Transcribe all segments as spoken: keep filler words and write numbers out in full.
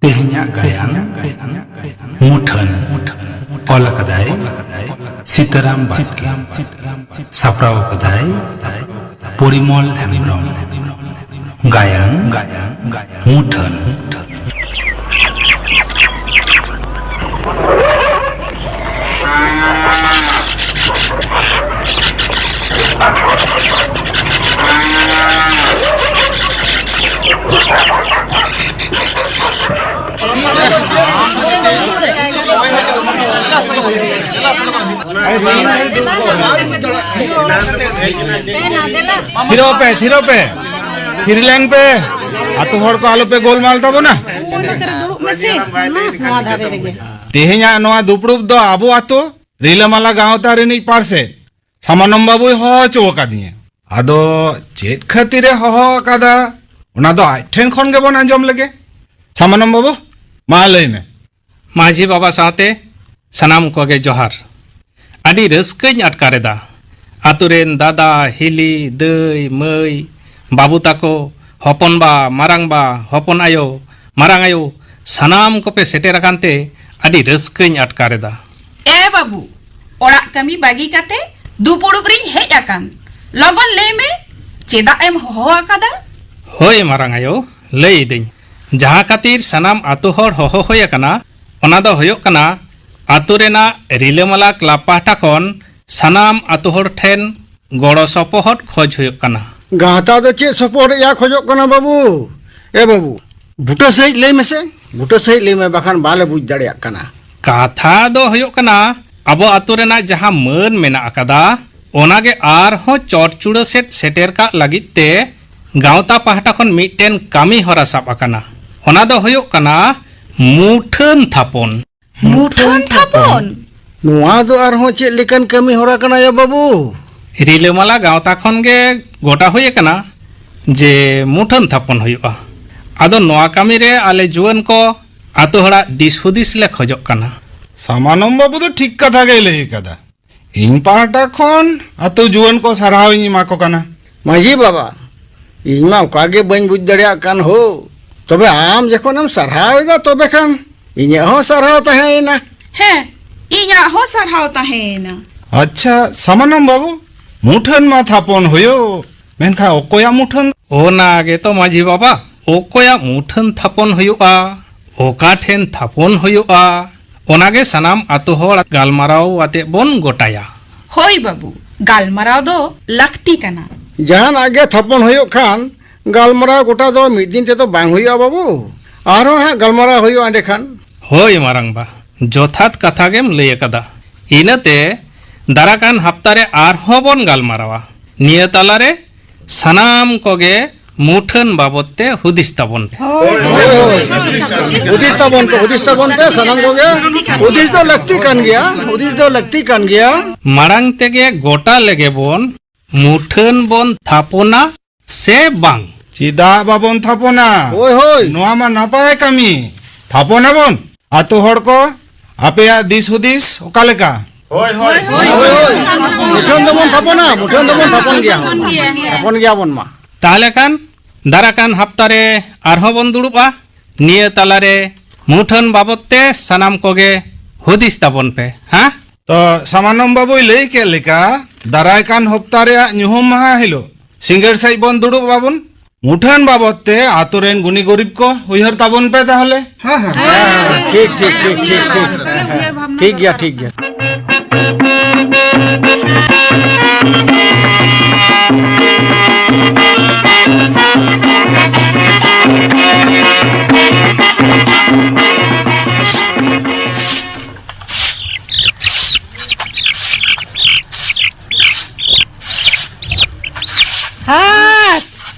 ᱛᱮᱦᱮᱧᱟᱜ ᱜᱟᱭᱟᱱ ᱢᱩᱴᱷᱟᱹᱱ᱾ ᱚᱞ ᱟᱠᱟᱫᱟᱭ ᱥᱤᱛᱟᱨᱟᱢ ᱵᱟᱥᱠᱮ᱾ ᱥᱟᱯᱲᱟᱣ ᱟᱠᱟᱫᱟᱭ ᱯᱚᱨᱤᱢᱚᱞ ᱦᱮᱢᱵᱨᱚᱢ᱾ ᱜᱟᱭᱟᱱ ᱢᱩᱴᱷᱟᱹᱱ᱾ ᱛᱷᱤᱨᱚᱜ ᱯᱮ, ᱛᱷᱤᱨᱚᱜ ᱯᱮ, ᱛᱷᱤᱨ ᱞᱮᱱ ᱯᱮ᱾ ᱟᱛᱳ ᱦᱚᱲ ᱠᱚ ᱟᱞᱚᱯᱮ ᱜᱳᱞᱢᱟᱞ ᱛᱟᱵᱚᱱᱟ᱾ ᱱᱚᱛᱮ ᱨᱮ ᱫᱩᱲᱩᱵ ᱢᱮᱥᱮ, ᱢᱟ, ᱱᱚᱣᱟ ᱫᱷᱟᱨᱮ ᱨᱮᱜᱮ᱾ ᱛᱮᱦᱮᱧᱟᱜ ᱱᱚᱣᱟ ᱫᱩᱯᱲᱩᱵ ᱫᱚ ᱟᱵᱚ ᱟᱛᱳ ᱨᱤᱞᱟᱹᱢᱟᱞᱟ ᱜᱟᱶᱛᱟ ᱨᱤᱱᱤᱡ ᱯᱟᱨᱥᱮᱛ ᱥᱟᱢᱟᱱᱚᱢ ᱵᱟᱵᱩᱭ ᱦᱚᱦᱚ ᱦᱚᱪᱚ ᱟᱠᱟᱫᱤᱧᱟ᱾ ᱟᱫᱚ ᱪᱮᱫ ᱠᱷᱟᱹᱛᱤᱨᱮ ᱦᱚᱦᱚ ᱟᱠᱟᱫᱟ, ᱚᱱᱟ ᱫᱚ ᱟᱡ ᱴᱷᱮᱱ ᱠᱷᱚᱱ ᱜᱮᱵᱚᱱ ᱟᱸᱡᱚᱢ ᱞᱮᱜᱮ᱾ ᱥᱟᱢᱟᱱᱚᱢ ᱵᱟᱵᱩ, ᱢᱟ ᱞᱟᱹᱭ ᱢᱮ᱾ ᱢᱟᱹᱡᱷᱤ ᱵᱟᱵᱟ ᱥᱟᱶᱛᱮ ᱥᱟᱱᱟᱢ ᱠᱚᱜᱮ ᱡᱚᱦᱟᱨ᱾ ᱟᱹᱰᱤ ᱨᱟᱹᱥᱠᱟᱹᱧ ᱟᱴᱠᱟᱨ ᱮᱫᱟ᱾ ᱟᱛᱳ ᱨᱮᱱ ᱫᱟᱫᱟ, ᱦᱤᱞᱤ, ᱫᱟᱹᱭ, ᱢᱟᱹᱭ, ᱵᱟᱹᱵᱩ ᱛᱟᱠᱚ, ᱦᱚᱯᱚᱱ ᱵᱟ, ᱢᱟᱨᱟᱝ ᱵᱟ, ᱦᱚᱯᱚᱱ ᱟᱭᱳ, ᱢᱟᱨᱟᱝ ᱟᱭᱳ, ᱥᱟᱱᱟᱢ ᱠᱚᱯᱮ ᱥᱮᱴᱮᱨ ᱟᱠᱟᱱ ᱛᱮ ᱟᱹᱰᱤ ᱨᱟᱹᱥᱠᱟᱹᱧ ᱟᱴᱠᱟᱨ ᱮᱫᱟ᱾ ᱮ ᱵᱟᱹᱵᱩ, ᱚᱲᱟᱜ ᱠᱟᱹᱢᱤ ᱵᱟᱹᱜᱤ ᱠᱟᱛᱮ ᱫᱩᱯᱩᱲᱩᱵ ᱨᱤᱧ ᱦᱮᱡ ᱟᱠᱟᱱ᱾ ᱞᱚᱜᱚᱱ ᱞᱟᱹᱭ ᱢᱮ, ᱪᱮᱫᱟᱜ ᱮᱢ ᱦᱚᱦᱚ ᱟᱠᱟᱫᱟ? ᱦᱳᱭ ᱢᱟᱨᱟᱝ ᱟᱭᱳ, ᱞᱟᱹᱭ ᱮᱫᱟᱹᱧ᱾ ᱡᱟᱦᱟᱸ ᱠᱷᱟᱹᱛᱤᱨ ᱥᱟᱱᱟᱢ ᱟᱛᱳ ᱦᱚᱲ ᱦᱚᱦᱚ ᱦᱩᱭ ᱟᱠᱟᱱᱟ, ᱚᱱᱟ ᱫᱚ ᱦᱩᱭᱩᱜ ᱠᱟᱱᱟ, ᱟᱛᱳ ᱨᱮᱱᱟᱜ ᱨᱤᱞᱟᱹᱢᱟᱞᱟ ᱠᱞᱟᱵᱽ ᱯᱟᱦᱴᱟ ᱠᱷᱚᱱ ᱥᱟᱱᱟᱢ ᱟᱛᱳ ᱦᱚᱲ ᱴᱷᱮᱱ ᱜᱚᱲᱚ ᱥᱚᱯᱚᱦᱚᱫ ᱠᱷᱚᱡᱽ ᱦᱩᱭᱩᱜ ᱠᱟᱱᱟ᱾ ᱜᱟᱶᱛᱟ ᱫᱚ ᱪᱮᱫ ᱥᱚᱯᱚᱦᱚᱫ ᱨᱮᱭᱟᱜ ᱠᱷᱚᱡᱚᱜ ᱠᱟᱱᱟ ᱵᱟᱹᱵᱩ? ᱮ ᱵᱟᱹᱵᱩ, ᱵᱩᱴᱟᱹ ᱥᱟᱺᱦᱤᱡ ᱞᱟᱹᱭ ᱢᱮᱥᱮ, ᱵᱩᱴᱟᱹ ᱥᱟᱺᱦᱤᱡ ᱞᱟᱹᱭ ᱢᱮ, ᱵᱟᱠᱷᱟᱱ ᱵᱟᱞᱮ ᱵᱩᱡᱽ ᱫᱟᱲᱮᱭᱟᱜ ᱠᱟᱱᱟ᱾ ᱠᱟᱛᱷᱟ ᱫᱚ ᱦᱩᱭᱩᱜ ᱠᱟᱱᱟ, ᱟᱵᱚ ᱟᱛᱳ ᱨᱮᱱᱟᱜ ᱡᱟᱦᱟᱸ ᱢᱟᱹᱱ ᱢᱮᱱᱟᱜ ᱟᱠᱟᱫᱟ, ᱚᱱᱟᱜᱮ ᱟᱨᱦᱚᱸ ᱪᱚᱴ ᱪᱩᱲᱟᱹ ᱥᱮᱫ ᱥᱮᱴᱮᱨ ᱠᱟᱜ ᱞᱟᱹᱜᱤᱫ ᱛᱮ ᱜᱟᱶᱛᱟ ᱯᱟᱦᱴᱟ ᱠᱷᱚᱱ ᱢᱤᱫᱴᱮᱱ ᱠᱟᱹᱢᱤ ᱦᱚᱨᱟ ᱥᱟᱵ ᱟᱠᱟᱱᱟ᱾ ᱚᱱᱟ ᱫᱚ ᱦᱩᱭᱩᱜ ᱠᱟᱱᱟ ᱢᱩᱴᱷᱟᱹᱱ ᱛᱷᱟᱯᱚᱱ᱾ ᱢᱩᱴᱷᱟᱹᱱ ᱛᱷᱟᱯᱚᱱ? ᱱᱚᱣᱟ ᱫᱚ ᱟᱨᱦᱚᱸ ᱪᱮᱫ ᱞᱮᱠᱟᱱ ᱠᱟᱹᱢᱤ ᱦᱚᱨᱟ ᱠᱟᱱᱟ ᱭᱟ ᱵᱟᱹᱵᱩ? ᱨᱤᱞᱟᱹᱢᱟᱞᱟ ᱜᱟᱶᱛᱟ ᱠᱷᱚᱱ ᱜᱮ ᱜᱚᱴᱟ ᱦᱩᱭ ᱟᱠᱟᱱᱟ ᱡᱮ ᱢᱩᱴᱷᱟᱹᱱ ᱛᱷᱟᱯᱚᱱ ᱦᱩᱭᱩᱜᱼᱟ᱾ ᱟᱫᱚ ᱱᱚᱣᱟ ᱠᱟᱹᱢᱤ ᱨᱮ ᱟᱞᱮ ᱡᱩᱣᱟᱹᱱ ᱠᱚ ᱟᱛᱳ ᱦᱚᱲᱟᱜ ᱫᱤᱥ ᱦᱩᱫᱤᱥ ᱞᱮ ᱠᱷᱚᱡᱚᱜ ᱠᱟᱱᱟ᱾ ᱥᱟᱢᱟᱱᱚᱢ ᱵᱟᱹᱵᱩ ᱫᱚ ᱴᱷᱤᱠ ᱠᱟᱛᱷᱟ ᱜᱮᱭ ᱞᱟᱹᱭ ᱟᱠᱟᱫᱟ᱾ ᱤᱧ ᱯᱟᱦᱴᱟ ᱠᱷᱚᱱ ᱟᱛᱳ ᱡᱩᱣᱟᱹᱱ ᱠᱚ ᱥᱟᱨᱦᱟᱣ ᱤᱧ ᱮᱢᱟ ᱠᱚ ᱠᱟᱱᱟ᱾ ᱢᱟᱹᱡᱷᱤ ᱵᱟᱵᱟ, ᱤᱧ ᱢᱟ ᱚᱠᱟ ᱜᱮ ᱵᱟᱹᱧ ᱵᱩᱡᱽ ᱫᱟᱲᱮᱭᱟᱜ ᱠᱟᱱ ᱦᱳ᱾ ᱛᱚᱵᱮ ᱟᱢ ᱡᱚᱠᱷᱚᱱᱮᱢ ᱥᱟᱨᱦᱟᱣ ᱮᱫᱟ, ᱛᱚᱵᱮ ᱠᱷᱟᱱ ᱤᱧᱟᱹᱜ ᱦᱚᱸ ᱥᱟᱨᱦᱟᱣ ᱛᱟᱦᱮᱸᱭᱮᱱᱟ᱾ ᱦᱮᱸ, ᱤᱧᱟᱜ ᱦᱚᱸ ᱥᱟᱨᱦᱟᱣ ᱛᱟᱦᱮᱸᱭᱮᱱᱟ᱾ ᱟᱪᱪᱷᱟ, ᱥᱟᱢᱟᱱᱚᱢ ᱵᱟᱹᱵᱩ, ᱢᱩᱴᱷᱟᱹᱱ ᱢᱟ ᱛᱷᱟᱯᱚᱱ ᱦᱩᱭᱩᱜ, ᱢᱮᱱᱠᱷᱟᱱ ᱚᱠᱚᱭᱟᱜ ᱢᱩᱴᱷᱟᱹᱱ? ᱚᱱᱟ ᱜᱮᱛᱚ ᱢᱟᱹᱡᱷᱤ ᱵᱟᱵᱟ, ᱚᱠᱚᱭᱟᱜ ᱢᱩᱴᱷᱟᱹᱱ ᱛᱷᱟᱯᱚᱱ ᱦᱩᱭᱩᱜᱼᱟ, ᱚᱠᱟ ᱴᱷᱮᱱ ᱛᱷᱟᱯᱚᱱ ᱦᱩᱭᱩᱜᱼᱟ, ᱚᱱᱟ ᱜᱮ ᱥᱟᱱᱟᱢ ᱟᱛᱳ ᱦᱚᱲ ᱜᱟᱞᱢᱟᱨᱟᱣ ᱟᱛᱮ ᱵᱚᱱ ᱜᱚᱴᱟᱭᱟ᱾ ᱦᱳᱭ ᱵᱟᱹᱵᱩ, ᱜᱟᱞᱢᱟᱨᱟᱣ ᱫᱚ ᱞᱟᱹᱠᱛᱤ ᱠᱟᱱᱟ᱾ ᱡᱟᱦᱟᱱᱟᱜ ᱜᱮ ᱛᱷᱟᱯᱚᱱ ᱦᱩᱭᱩᱜ ᱠᱷᱟᱱ, ᱜᱟᱞᱢᱟᱨᱟᱣ ᱜᱚᱴᱟ ᱫᱚ ᱢᱤᱫ ᱫᱤᱱ ᱛᱮᱫᱚ ᱵᱟᱝ ᱦᱩᱭᱩᱜᱼᱟ ᱵᱟᱹᱵᱩ, ᱟᱨᱦᱚᱸ ᱦᱟᱸᱜ ᱜᱟᱞᱢᱟᱨᱟᱣ ᱦᱩᱭᱩᱜᱼᱟ ᱮᱸᱰᱮᱠᱷᱟᱱ᱾ ᱦᱳᱭ ᱢᱟᱨᱟᱝᱵᱟ, ᱡᱚᱛᱷᱟᱛ ᱠᱟᱛᱷᱟ ᱜᱮᱢ ᱞᱟᱹᱭ ᱟᱠᱟᱫᱟ᱾ ᱤᱱᱟᱹᱛᱮ ᱫᱟᱨᱟᱠᱟᱱ ᱦᱟᱯᱛᱟ ᱨᱮ ᱟᱨᱦᱚᱸ ᱵᱚᱱ ᱜᱟᱞᱢᱟᱨᱟᱣᱟ᱾ ᱱᱤᱭᱟᱹ ᱛᱟᱞᱟᱨᱮ ᱥᱟᱱᱟᱢ ᱠᱚᱜᱮ ᱢᱩᱴᱷᱟᱹᱱ ᱵᱟᱵᱚᱫ ᱛᱮ ᱦᱩᱫᱤᱥ ᱛᱟᱵᱚᱱ ᱯᱮ᱾ ᱦᱳᱭ, ᱦᱳᱭ᱾ ᱦᱩᱫᱤᱥ ᱛᱟᱵᱚᱱ ᱯᱮ, ᱦᱩᱫᱤᱥ ᱛᱟᱵᱚᱱ ᱯᱮ ᱥᱟᱱᱟᱢ ᱠᱚᱜᱮ᱾ ᱦᱩᱫᱤᱥ ᱫᱚ ᱞᱟᱹᱠᱛᱤ ᱠᱟᱱ ᱜᱮᱭᱟ, ᱦᱩᱫᱤᱥ ᱫᱚ ᱞᱟᱹᱠᱛᱤ ᱠᱟᱱ ᱜᱮᱭᱟ᱾ ᱢᱟᱲᱟᱝ ᱛᱮᱜᱮ ᱜᱚᱴᱟ ᱞᱮᱜᱮ ᱵᱚᱱ ᱢᱩᱴᱷᱟᱹᱱ ᱵᱚᱱ ᱛᱷᱟᱯᱚᱱᱟ ᱥᱮ ᱵᱟᱝ? ᱪᱮᱫᱟᱜ ᱵᱟᱵᱚᱱ ᱛᱷᱟᱯᱚᱱᱟ? ᱦᱳᱭ, ᱦᱳᱭ᱾ ᱱᱚᱣᱟ ᱢᱟ ᱱᱟᱯᱟᱭ ᱠᱟᱹᱢᱤ, ᱛᱷᱟᱯᱚᱱ ᱟᱵᱚᱱ᱾ ᱟᱛᱳ ᱦᱚᱲ ᱠᱚ, ᱟᱯᱮᱭᱟᱜ ᱫᱤᱥ ᱦᱩᱫᱤᱥ ᱚᱠᱟ ᱞᱮᱠᱟ? ᱦᱳᱭ, ᱦᱳᱭ, ᱦᱳᱭ᱾ ᱢᱩᱴᱷᱟᱹᱱ ᱫᱚᱵᱚᱱ ᱛᱷᱟᱯᱚᱱᱟ, ᱢᱩᱴᱷᱟᱹᱱ ᱫᱚᱵᱚᱱ ᱛᱷᱟᱯᱚᱱ ᱜᱮᱭᱟ᱾ ᱛᱷᱟᱯᱚᱱ ᱜᱮᱭᱟ᱾ ᱛᱷᱟᱯᱚᱱ ᱜᱮᱭᱟᱵᱚᱱ ᱢᱟ᱾ ᱛᱟᱦᱞᱮ ᱠᱷᱟᱱ ᱫᱟᱨᱟ ᱠᱟᱱ ᱦᱟᱯᱛᱟ ᱨᱮ ᱟᱨᱦᱚᱸ ᱵᱚᱱ ᱫᱩᱲᱩᱵᱼᱟ᱾ ᱱᱤᱭᱟᱹ ᱛᱟᱞᱟᱨᱮ ᱢᱩᱴᱷᱟᱹᱱ ᱵᱟᱵᱚᱫ ᱛᱮ ᱥᱟᱱᱟᱢ ᱠᱚᱜᱮ ᱦᱩᱫᱤᱥ ᱛᱟᱵᱚᱱ ᱯᱮ, ᱦᱮᱸ? ᱛᱚ, ᱥᱟᱢᱟᱱᱚᱢ ᱵᱟᱵᱩᱭ ᱞᱟᱹᱭ ᱠᱮᱫ ᱞᱮᱠᱟ, ᱫᱟᱨᱟᱭ ᱠᱟᱱ ᱦᱚᱯᱛᱟ ᱨᱮᱭᱟᱜ ᱧᱩᱦᱩᱢ ᱢᱟᱦᱟ ᱦᱤᱞᱳᱜ ᱥᱤᱸᱜᱟᱹᱲ ᱥᱮᱫ ᱵᱚᱱ ᱫᱩᱲᱩᱵ ᱟᱵᱚᱱ᱾ ᱢᱩᱴᱷᱟᱹᱱ ᱵᱟᱵᱚᱫ ᱛᱮ ᱟᱛᱳ ᱨᱮᱱ ᱜᱩᱱᱤ ᱜᱩᱨᱤᱵ ᱠᱚ ᱩᱭᱦᱟᱹᱨ ᱛᱟᱵᱚᱱ ᱯᱮ ᱛᱟᱦᱚᱞᱮ᱾ ᱦᱮᱸ, ᱦᱮᱸ᱾ ᱦᱮᱸ, ᱴᱷᱤᱠ, ᱴᱷᱤᱠ, ᱴᱷᱤᱠ, ᱴᱷᱤᱠ, ᱴᱷᱤᱠ᱾ ᱦᱮᱸ, ᱴᱷᱤᱠ ᱜᱮᱭᱟ, ᱴᱷᱤᱠ ᱜᱮᱭᱟ᱾ ᱦᱟᱴ!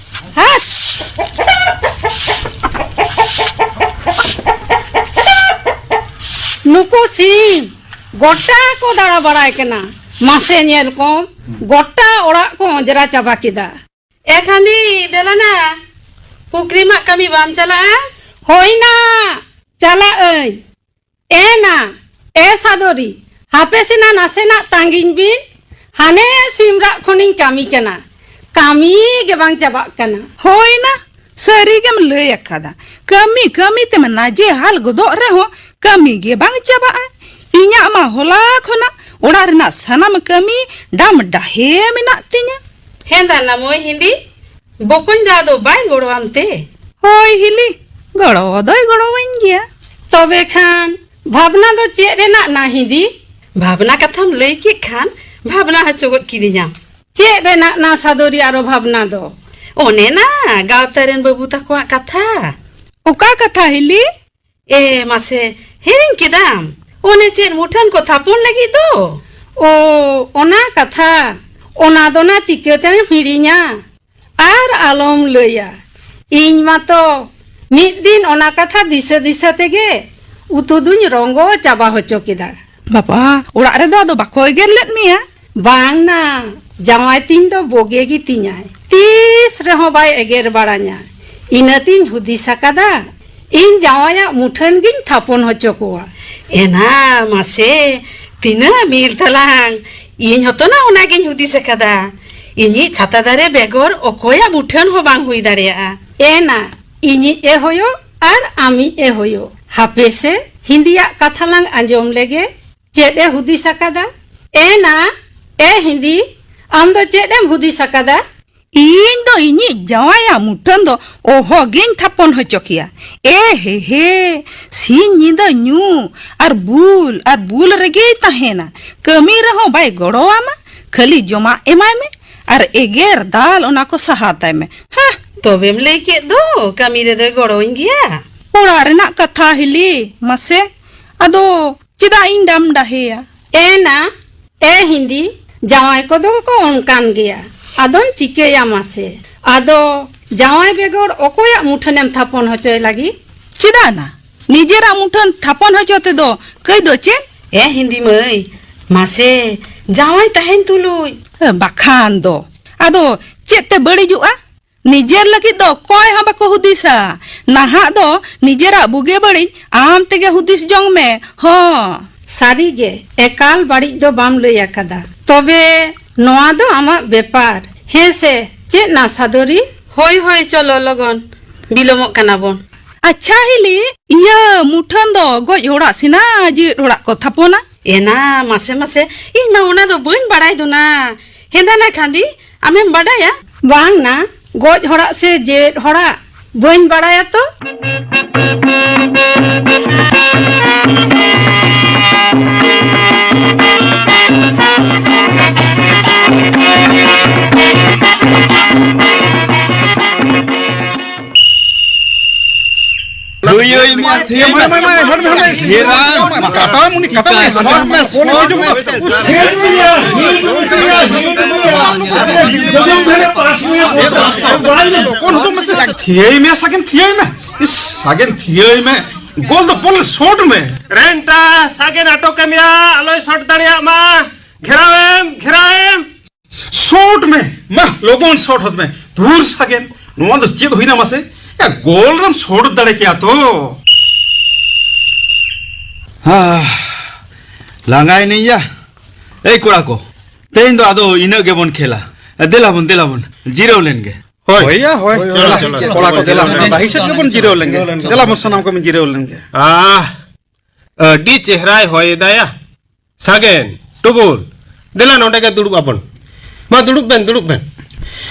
ᱦᱟᱴ! ᱱᱩᱠᱩ ᱥᱤᱢ ᱜᱚᱴᱟ ᱠᱚ ᱫᱟᱬᱟ ᱵᱟᱲᱟᱭ ᱠᱟᱱᱟ᱾ ᱢᱟᱥᱮ ᱧᱮᱞ ᱠᱚᱢ, ᱜᱚᱴᱟ ᱚᱲᱟᱜ ᱠᱚ ᱚᱸᱡᱽᱨᱟ ᱪᱟᱵᱟ ᱠᱮᱫᱟ᱾ ᱮ ᱠᱷᱟᱸᱫᱤ, ᱫᱮᱞᱟ ᱱᱟ, ᱯᱩᱠᱷᱨᱤ ᱢᱟᱜ ᱠᱟᱹᱢᱤ ᱵᱟᱢ ᱪᱟᱞᱟᱜᱼᱟ? ᱦᱳᱭ ᱱᱟ, ᱪᱟᱞᱟᱜ ᱟᱹᱧ᱾ ᱮ ᱱᱟ, ᱮ ᱥᱟᱫᱚᱨᱤ, ᱦᱟᱯᱮ ᱥᱮᱱᱟ ᱱᱟᱥᱮᱱᱟᱜ ᱛᱟᱸᱜᱤᱧ ᱵᱤᱱ, ᱦᱟᱱᱮ ᱥᱤᱢ ᱨᱟᱜ ᱠᱷᱚᱱᱤᱧ ᱠᱟᱹᱢᱤ ᱠᱟᱱᱟ, ᱠᱟᱹᱢᱤ ᱜᱮ ᱵᱟᱝ ᱪᱟᱵᱟᱜ ᱠᱟᱱᱟ᱾ ᱦᱳᱭ ᱱᱟ, ᱥᱟᱹᱨᱤ ᱜᱮᱢ ᱞᱟᱹᱭ ᱟᱠᱟᱫᱟ᱾ ᱠᱟᱹᱢᱤ ᱠᱟᱹᱢᱤ ᱛᱮᱢ ᱱᱟᱡᱮ ᱦᱟᱞ ᱜᱚᱫᱚᱜ ᱨᱮᱦᱚᱸ ᱠᱟᱹᱢᱤ ᱜᱮ ᱵᱟᱝ ᱪᱟᱵᱟᱜᱼᱟ᱾ ᱤᱧᱟᱜ ᱢᱟ ᱦᱚᱞᱟ ᱠᱷᱚᱱᱟᱜ ᱚᱲᱟᱜ ᱨᱮᱱᱟᱜ ᱥᱟᱱᱟᱢ ᱠᱟᱹᱢᱤ ᱰᱟᱢ ᱰᱟᱦᱮ ᱢᱮᱱᱟᱜ ᱛᱤᱧᱟ᱾ ᱦᱮᱸ ᱫᱟᱱᱟ ᱢᱟᱹᱭ ᱦᱤᱸᱫᱤ, ᱵᱚᱠᱚᱧ ᱫᱟ ᱫᱚ ᱵᱟᱭ ᱜᱚᱲᱚᱣᱟᱢ ᱛᱮ? ᱦᱳᱭ ᱦᱤᱞᱤ, ᱜᱚᱲᱚ ᱫᱚᱭ ᱜᱚᱲᱚᱣᱟᱹᱧ ᱜᱮᱭᱟ᱾ ᱛᱚᱵᱮ ᱠᱷᱟᱱ ᱵᱷᱟᱵᱽᱱᱟ ᱫᱚ ᱪᱮᱫ ᱨᱮᱱᱟᱜ ᱱᱟ ᱦᱤᱸᱫᱤ? ᱵᱷᱟᱵᱽᱱᱟ ᱠᱟᱛᱷᱟᱢ ᱞᱟᱹᱭ ᱠᱮᱫ ᱠᱷᱟᱱ ᱵᱷᱟᱵᱽᱱᱟ ᱦᱚᱪᱚ ᱜᱚᱫ ᱠᱤᱫᱤᱧᱟᱢ᱾ ᱪᱮᱫ ᱨᱮᱱᱟᱜ ᱱᱟ ᱥᱟᱫᱚᱨᱤ ᱟᱨᱚ ᱵᱷᱟᱵᱽᱱᱟ ᱫᱚ? ᱚᱱᱮ ᱱᱟ ᱜᱟᱶᱛᱟ ᱨᱮᱱ ᱵᱟᱹᱵᱩ ᱛᱟᱠᱚᱣᱟᱜ ᱠᱟᱛᱷᱟ᱾ ᱚᱠᱟ ᱠᱟᱛᱷᱟ ᱦᱤᱞᱤ? ᱮ ᱢᱟᱥᱮ, ᱦᱤᱲᱤᱧ ᱠᱮᱫᱟᱢ? ᱚᱱᱮ ᱪᱮᱫ ᱢᱩᱴᱷᱟᱹᱱ ᱠᱚ ᱛᱷᱟᱯᱚᱱ ᱞᱟᱹᱜᱤᱫ ᱫᱚ᱾ ᱳ, ᱚᱱᱟ ᱠᱟᱛᱷᱟ᱾ ᱚᱱᱟ ᱫᱚ ᱱᱟ ᱪᱤᱠᱟᱹᱛᱮᱢ ᱦᱤᱲᱤᱧᱟ? ᱟᱨ ᱟᱞᱚᱢ ᱞᱟᱹᱭᱟ, ᱤᱧ ᱢᱟᱛᱚ ᱢᱤᱫ ᱫᱤᱱ ᱚᱱᱟ ᱠᱟᱛᱷᱟ ᱫᱤᱥᱟᱹ ᱫᱤᱥᱟᱹ ᱛᱮᱜᱮ ᱩᱛᱩ ᱫᱩᱧ ᱨᱚᱸᱜᱚ ᱪᱟᱵᱟ ᱦᱚᱪᱚ ᱠᱮᱫᱟ᱾ ᱵᱟᱵᱟ, ᱚᱲᱟᱜ ᱨᱮᱫᱚ ᱟᱫᱚ ᱵᱟᱠᱚ ᱮᱜᱮᱨ ᱞᱮᱫ ᱢᱮᱭᱟ? ᱵᱟᱝ ᱱᱟ, ᱡᱟᱶᱟᱭ ᱛᱤᱧ ᱫᱚ ᱵᱳᱜᱮ ᱜᱮ ᱛᱤᱧᱟᱭ, ᱛᱤᱥ ᱨᱮᱦᱚᱸ ᱵᱟᱭ ᱮᱜᱮᱨ ᱵᱟᱲᱟᱧᱟ᱾ ᱤᱱᱟᱹᱛᱤᱧ ᱦᱩᱫᱤᱥ ᱟᱠᱟᱫᱟ, ᱤᱧ ᱡᱟᱶᱟᱭᱟᱜ ᱢᱩᱴᱷᱟᱹᱱ ᱜᱤᱧ ᱛᱷᱟᱯᱚᱱ ᱦᱚᱪᱚ ᱠᱚᱣᱟ᱾ ᱮᱱᱟ ᱢᱟᱥᱮ, ᱛᱤᱱᱟᱹᱜ ᱢᱤᱞ ᱛᱟᱞᱟᱝ᱾ ᱤᱧ ᱦᱚᱸᱛᱚ ᱱᱟ ᱚᱱᱟᱜᱤᱧ ᱦᱩᱫᱤᱥ ᱟᱠᱟᱫᱟ᱾ ᱤᱧᱤᱡ ᱪᱷᱟᱛᱟ ᱫᱟᱨᱮ ᱵᱮᱜᱚᱨ ᱚᱠᱚᱭᱟᱜ ᱢᱩᱴᱷᱟᱹᱱ ᱦᱚᱸ ᱵᱟᱝ ᱦᱩᱭ ᱫᱟᱲᱮᱭᱟᱜᱼᱟ᱾ ᱮᱱᱟ, ᱤᱧᱤᱡ ᱮ ᱦᱳᱭᱳᱜ ᱟᱨ ᱟᱢᱤᱡ ᱮ ᱦᱳᱭᱳᱜ, ᱦᱟᱯᱮ ᱥᱮ, ᱦᱤᱸᱫᱤᱭᱟᱜ ᱠᱟᱛᱷᱟ ᱞᱟᱝ ᱟᱸᱡᱚᱢ ᱞᱮᱜᱮ᱾ ᱪᱮᱫ ᱮ ᱦᱩᱫᱤᱥ ᱟᱠᱟᱫᱟ? ᱮᱱᱟ, ᱮ ᱦᱤᱸᱫᱤ, ᱟᱢ ᱫᱚ ᱪᱮᱫ ᱮᱢ ᱦᱩᱫᱤᱥ ᱟᱠᱟᱫᱟ? ᱤᱧ ᱫᱚ ᱤᱧᱤᱡ ᱡᱟᱶᱟᱭᱟᱜ ᱢᱩᱴᱷᱟᱹᱱ ᱫᱚ ᱚᱦᱚᱜᱤᱧ ᱛᱷᱟᱯᱚᱱ ᱦᱚᱪᱚ ᱠᱮᱭᱟ᱾ ᱮ ᱦᱮ ᱦᱮ, ᱥᱤᱧ ᱧᱤᱫᱟᱹ ᱧᱩ ᱟᱨ ᱵᱩᱞ ᱟᱨ ᱵᱩᱞ ᱨᱮᱜᱮᱭ ᱛᱟᱦᱮᱱᱟ᱾ ᱠᱟᱹᱢᱤ ᱨᱮᱦᱚᱸ ᱵᱟᱭ ᱜᱚᱲᱚᱣᱟᱢᱟ, ᱠᱷᱟᱹᱞᱤ ᱡᱚᱢᱟᱜ ᱮᱢᱟᱭ ᱢᱮ ᱟᱨ ᱮᱜᱮᱨ ᱫᱟᱞ ᱚᱱᱟ ᱠᱚ ᱥᱟᱦᱟᱣ ᱛᱟᱭ ᱢᱮ᱾ ᱦᱮᱸ᱾ ᱛᱚᱵᱮᱢ ᱞᱟᱹᱭ ᱠᱮᱫ ᱫᱚ, ᱠᱟᱹᱢᱤ ᱨᱮᱫᱚᱭ ᱜᱚᱲᱚᱣᱟᱹᱧ ᱜᱮᱭᱟ᱾ ᱚᱲᱟᱜ ᱨᱮᱱᱟᱜ ᱠᱟᱛᱷᱟ ᱦᱤᱞᱤ, ᱢᱟᱥᱮ᱾ ᱟᱫᱚ ᱪᱮᱫᱟᱜ ᱤᱧ ᱰᱟᱢ ᱰᱟᱦᱮᱭᱟ? ᱮᱱᱟ, ᱮ ᱦᱤᱸᱫᱤ, ᱡᱟᱶᱟᱭ ᱠᱚᱫᱚ ᱠᱚ ᱚᱱᱠᱟᱱ ᱜᱮᱭᱟ᱾ ᱟᱫᱚᱢ ᱪᱤᱠᱟᱹᱭᱟ ᱢᱟᱥᱮ? ᱟᱫᱚ ᱡᱟᱶᱟᱭ ᱵᱮᱜᱚᱨ ᱚᱠᱚᱭᱟᱜ ᱢᱩᱴᱷᱟᱹᱱᱮᱢ ᱛᱷᱟᱯᱚᱱ ᱦᱚᱪᱚᱭ ᱞᱟᱹᱜᱤᱫ? ᱪᱮᱫᱟᱜ ᱱᱟ? ᱱᱤᱡᱮᱨᱟᱜ ᱢᱩᱴᱷᱟᱹᱱ ᱛᱷᱟᱯᱚᱱ ᱦᱚᱪᱚ ᱛᱮᱫᱚ ᱠᱟᱹᱭ ᱫᱚ ᱪᱮᱫ? ᱮ ᱦᱤᱸᱫᱤ ᱢᱟᱹᱭ, ᱢᱟᱥᱮ, ᱡᱟᱶᱟᱭ ᱛᱟᱦᱮᱱ ᱛᱩᱞᱩᱡ᱾ ᱵᱟᱠᱷᱟᱱ ᱫᱚ᱾ ᱟᱫᱚ ᱪᱮᱫ ᱛᱮ ᱵᱟᱹᱲᱤᱡᱚᱜᱼᱟ? ᱱᱤᱡᱮᱨ ᱞᱟᱹᱜᱤᱫ ᱫᱚ ᱚᱠᱚᱭ ᱦᱚᱸ ᱵᱟᱠᱚ ᱦᱩᱫᱤᱥᱟ᱾ ᱱᱟᱦᱟᱜ ᱫᱚ ᱱᱤᱡᱮᱨᱟᱜ ᱵᱩᱜᱤ ᱵᱟᱹᱲᱤᱡ ᱟᱢ ᱛᱮᱜᱮ ᱦᱩᱫᱤᱥ ᱡᱚᱝ ᱢᱮ᱾ ᱦᱚᱸ᱾ ᱥᱟᱹᱨᱤ ᱜᱮ, ᱮᱠᱟᱞ ᱵᱟᱹᱲᱤᱡ ᱫᱚ ᱵᱟᱢ ᱞᱟᱹᱭ ᱟᱠᱟᱫᱟ᱾ ᱛᱚᱵᱮ ᱱᱚᱣᱟ ᱫᱚ ᱟᱢᱟᱜ ᱵᱮᱯᱟᱨ᱾ ᱦᱮᱸ ᱥᱮ, ᱪᱮᱫ ᱱᱟ ᱥᱟᱫᱚᱨᱤ? ᱦᱳᱭ, ᱦᱳᱭ, ᱪᱚᱞᱚ ᱞᱚᱜᱚᱱ, ᱵᱤᱞᱚᱢᱚᱜ ᱠᱟᱱᱟ ᱵᱚᱱ᱾ ᱟᱪᱪᱷᱟ ᱦᱤᱞᱤ, ᱤᱭᱟᱹ ᱢᱩᱴᱷᱟᱹᱱ ᱫᱚ ᱜᱚᱡ ᱦᱚᱲᱟᱜ ᱥᱮ ᱱᱟ ᱡᱮᱣᱮᱫ ᱦᱚᱲᱟᱜ ᱠᱚ ᱛᱷᱟᱯᱚᱱᱟ? ᱮᱱᱟ, ᱢᱟᱥᱮ, ᱢᱟᱥᱮ, ᱤᱧ ᱢᱟ ᱚᱱᱟ ᱫᱚ ᱵᱟᱹᱧ ᱵᱟᱲᱟᱭ ᱫᱚ ᱱᱟ᱾ ᱦᱮᱸᱫᱟ ᱱᱟ ᱠᱷᱟᱸᱫᱤ, ᱟᱢᱮᱢ ᱵᱟᱰᱟᱭᱟ? ᱵᱟᱝ ᱱᱟ, ᱜᱚᱡ ᱦᱚᱲᱟᱜ ᱥᱮ ᱡᱮᱣᱮᱫ ᱦᱚᱲᱟᱜ ᱵᱟᱹᱧ ᱵᱟᱲᱟᱭᱟ ᱛᱚ᱾ ᱛᱷᱤᱭᱟᱹᱭ ᱢᱮ, ᱛᱷᱤᱭᱟᱹᱭ ᱢᱮ᱾ ᱢᱟᱭ, ᱢᱟᱭ, ᱢᱟᱭ, ᱦᱚᱲ ᱢᱮ, ᱦᱚᱲ ᱢᱮ᱾ ᱤᱭᱟᱹ ᱨᱟᱢ, ᱠᱟᱴᱟᱣ ᱢᱩᱱᱤ, ᱠᱟᱴᱟᱣ ᱢᱩᱱᱤ, ᱪᱤᱠᱟ ᱥᱚᱴ ᱢᱮ, ᱥᱚᱴ ᱢᱮ᱾ ᱛᱷᱤᱭᱟᱹᱭ ᱢᱮ, ᱥᱟᱜᱮᱱ, ᱛᱷᱤᱭᱟᱹᱭ ᱢᱮ᱾ ᱤᱥ, ᱥᱟᱜᱮᱱ, ᱛᱷᱤᱭᱟᱹᱭ ᱢᱮ᱾ ᱜᱳᱞ ᱫᱚ ᱵᱚᱞ ᱥᱚᱴ ᱢᱮ᱾ ᱨᱮᱱᱴᱟ, ᱥᱟᱜᱮᱱ ᱟᱴᱚᱠ ᱮᱢ ᱭᱟ, ᱟᱞᱚᱭ ᱥᱚᱴ ᱫᱟᱲᱮᱭᱟᱜ ᱢᱟ᱾ ᱜᱷᱮᱨᱟᱣ ᱮᱢ, ᱜᱷᱮᱨᱟᱣ ᱮᱢ᱾ ᱥᱚᱴ ᱢᱮ, ᱢᱟ, ᱞᱚᱜᱚᱱ ᱥᱚᱴ ᱦᱚᱫ ᱢᱮ᱾ ᱫᱷᱩᱨ ᱥᱟᱜᱮᱱ, ᱱᱚᱣᱟ ᱫᱚ ᱪᱮᱫ ᱦᱩᱭᱱᱟ ᱢᱟᱥᱮ? ᱭᱟ, ᱜᱳᱞ ᱨᱮᱢ ᱥᱚᱴ ᱫᱟᱲᱮ ᱠᱮᱭᱟ ᱛᱚ᱾ ᱦᱟ, ᱞᱟᱸᱜᱟᱭᱮᱱᱟᱹᱧ ᱭᱟ᱾ ᱮᱭ ᱠᱚᱲᱟ ᱠᱚ, ᱛᱮᱦᱮᱧ ᱫᱚ ᱟᱫᱚ ᱤᱱᱟᱹᱜ ᱜᱮᱵᱚᱱ ᱠᱷᱮᱞᱟ᱾ ᱫᱮᱞᱟ ᱵᱚᱱ, ᱫᱮᱞᱟ ᱵᱚᱱ, ᱡᱤᱨᱟᱹᱣ ᱞᱮᱱ ᱜᱮ᱾ ᱦᱳᱭ᱾ ᱦᱳᱭ ᱭᱟ, ᱦᱳᱭ᱾ ᱦᱳᱭ, ᱫᱮᱞᱟ, ᱪᱚᱞᱚ, ᱪᱚᱞᱚ, ᱠᱚᱲᱟ ᱠᱚ, ᱪᱚᱞᱚ, ᱫᱮᱞᱟ, ᱪᱚᱞᱚ᱾ ᱰᱟᱹᱦᱤ ᱥᱮᱫ ᱜᱮᱵᱚᱱ ᱡᱤᱨᱟᱹᱣ ᱞᱮᱱ ᱜᱮ᱾ ᱫᱮᱞᱟ ᱵᱚᱱ, ᱥᱟᱱᱟᱢ ᱠᱚᱵᱚᱱ ᱡᱤᱨᱟᱹᱣ ᱞᱮᱱ ᱜᱮ᱾ ᱟᱦ, ᱟᱹᱰᱤ ᱪᱮᱦᱨᱟᱭ ᱦᱚᱭ ᱮᱫᱟᱭᱟ᱾ ᱥᱟᱜᱮᱱ, ᱴᱩᱵᱩᱞ, ᱫᱮᱞᱟ ᱱᱚᱰᱮ ᱜᱮ ᱫᱩᱲᱩᱵ ᱟᱵᱚᱱ᱾ ᱢᱟ ᱫᱩᱲᱩᱵ ᱵᱮᱱ, ᱫᱩᱲᱩᱵ ᱵᱮᱱ᱾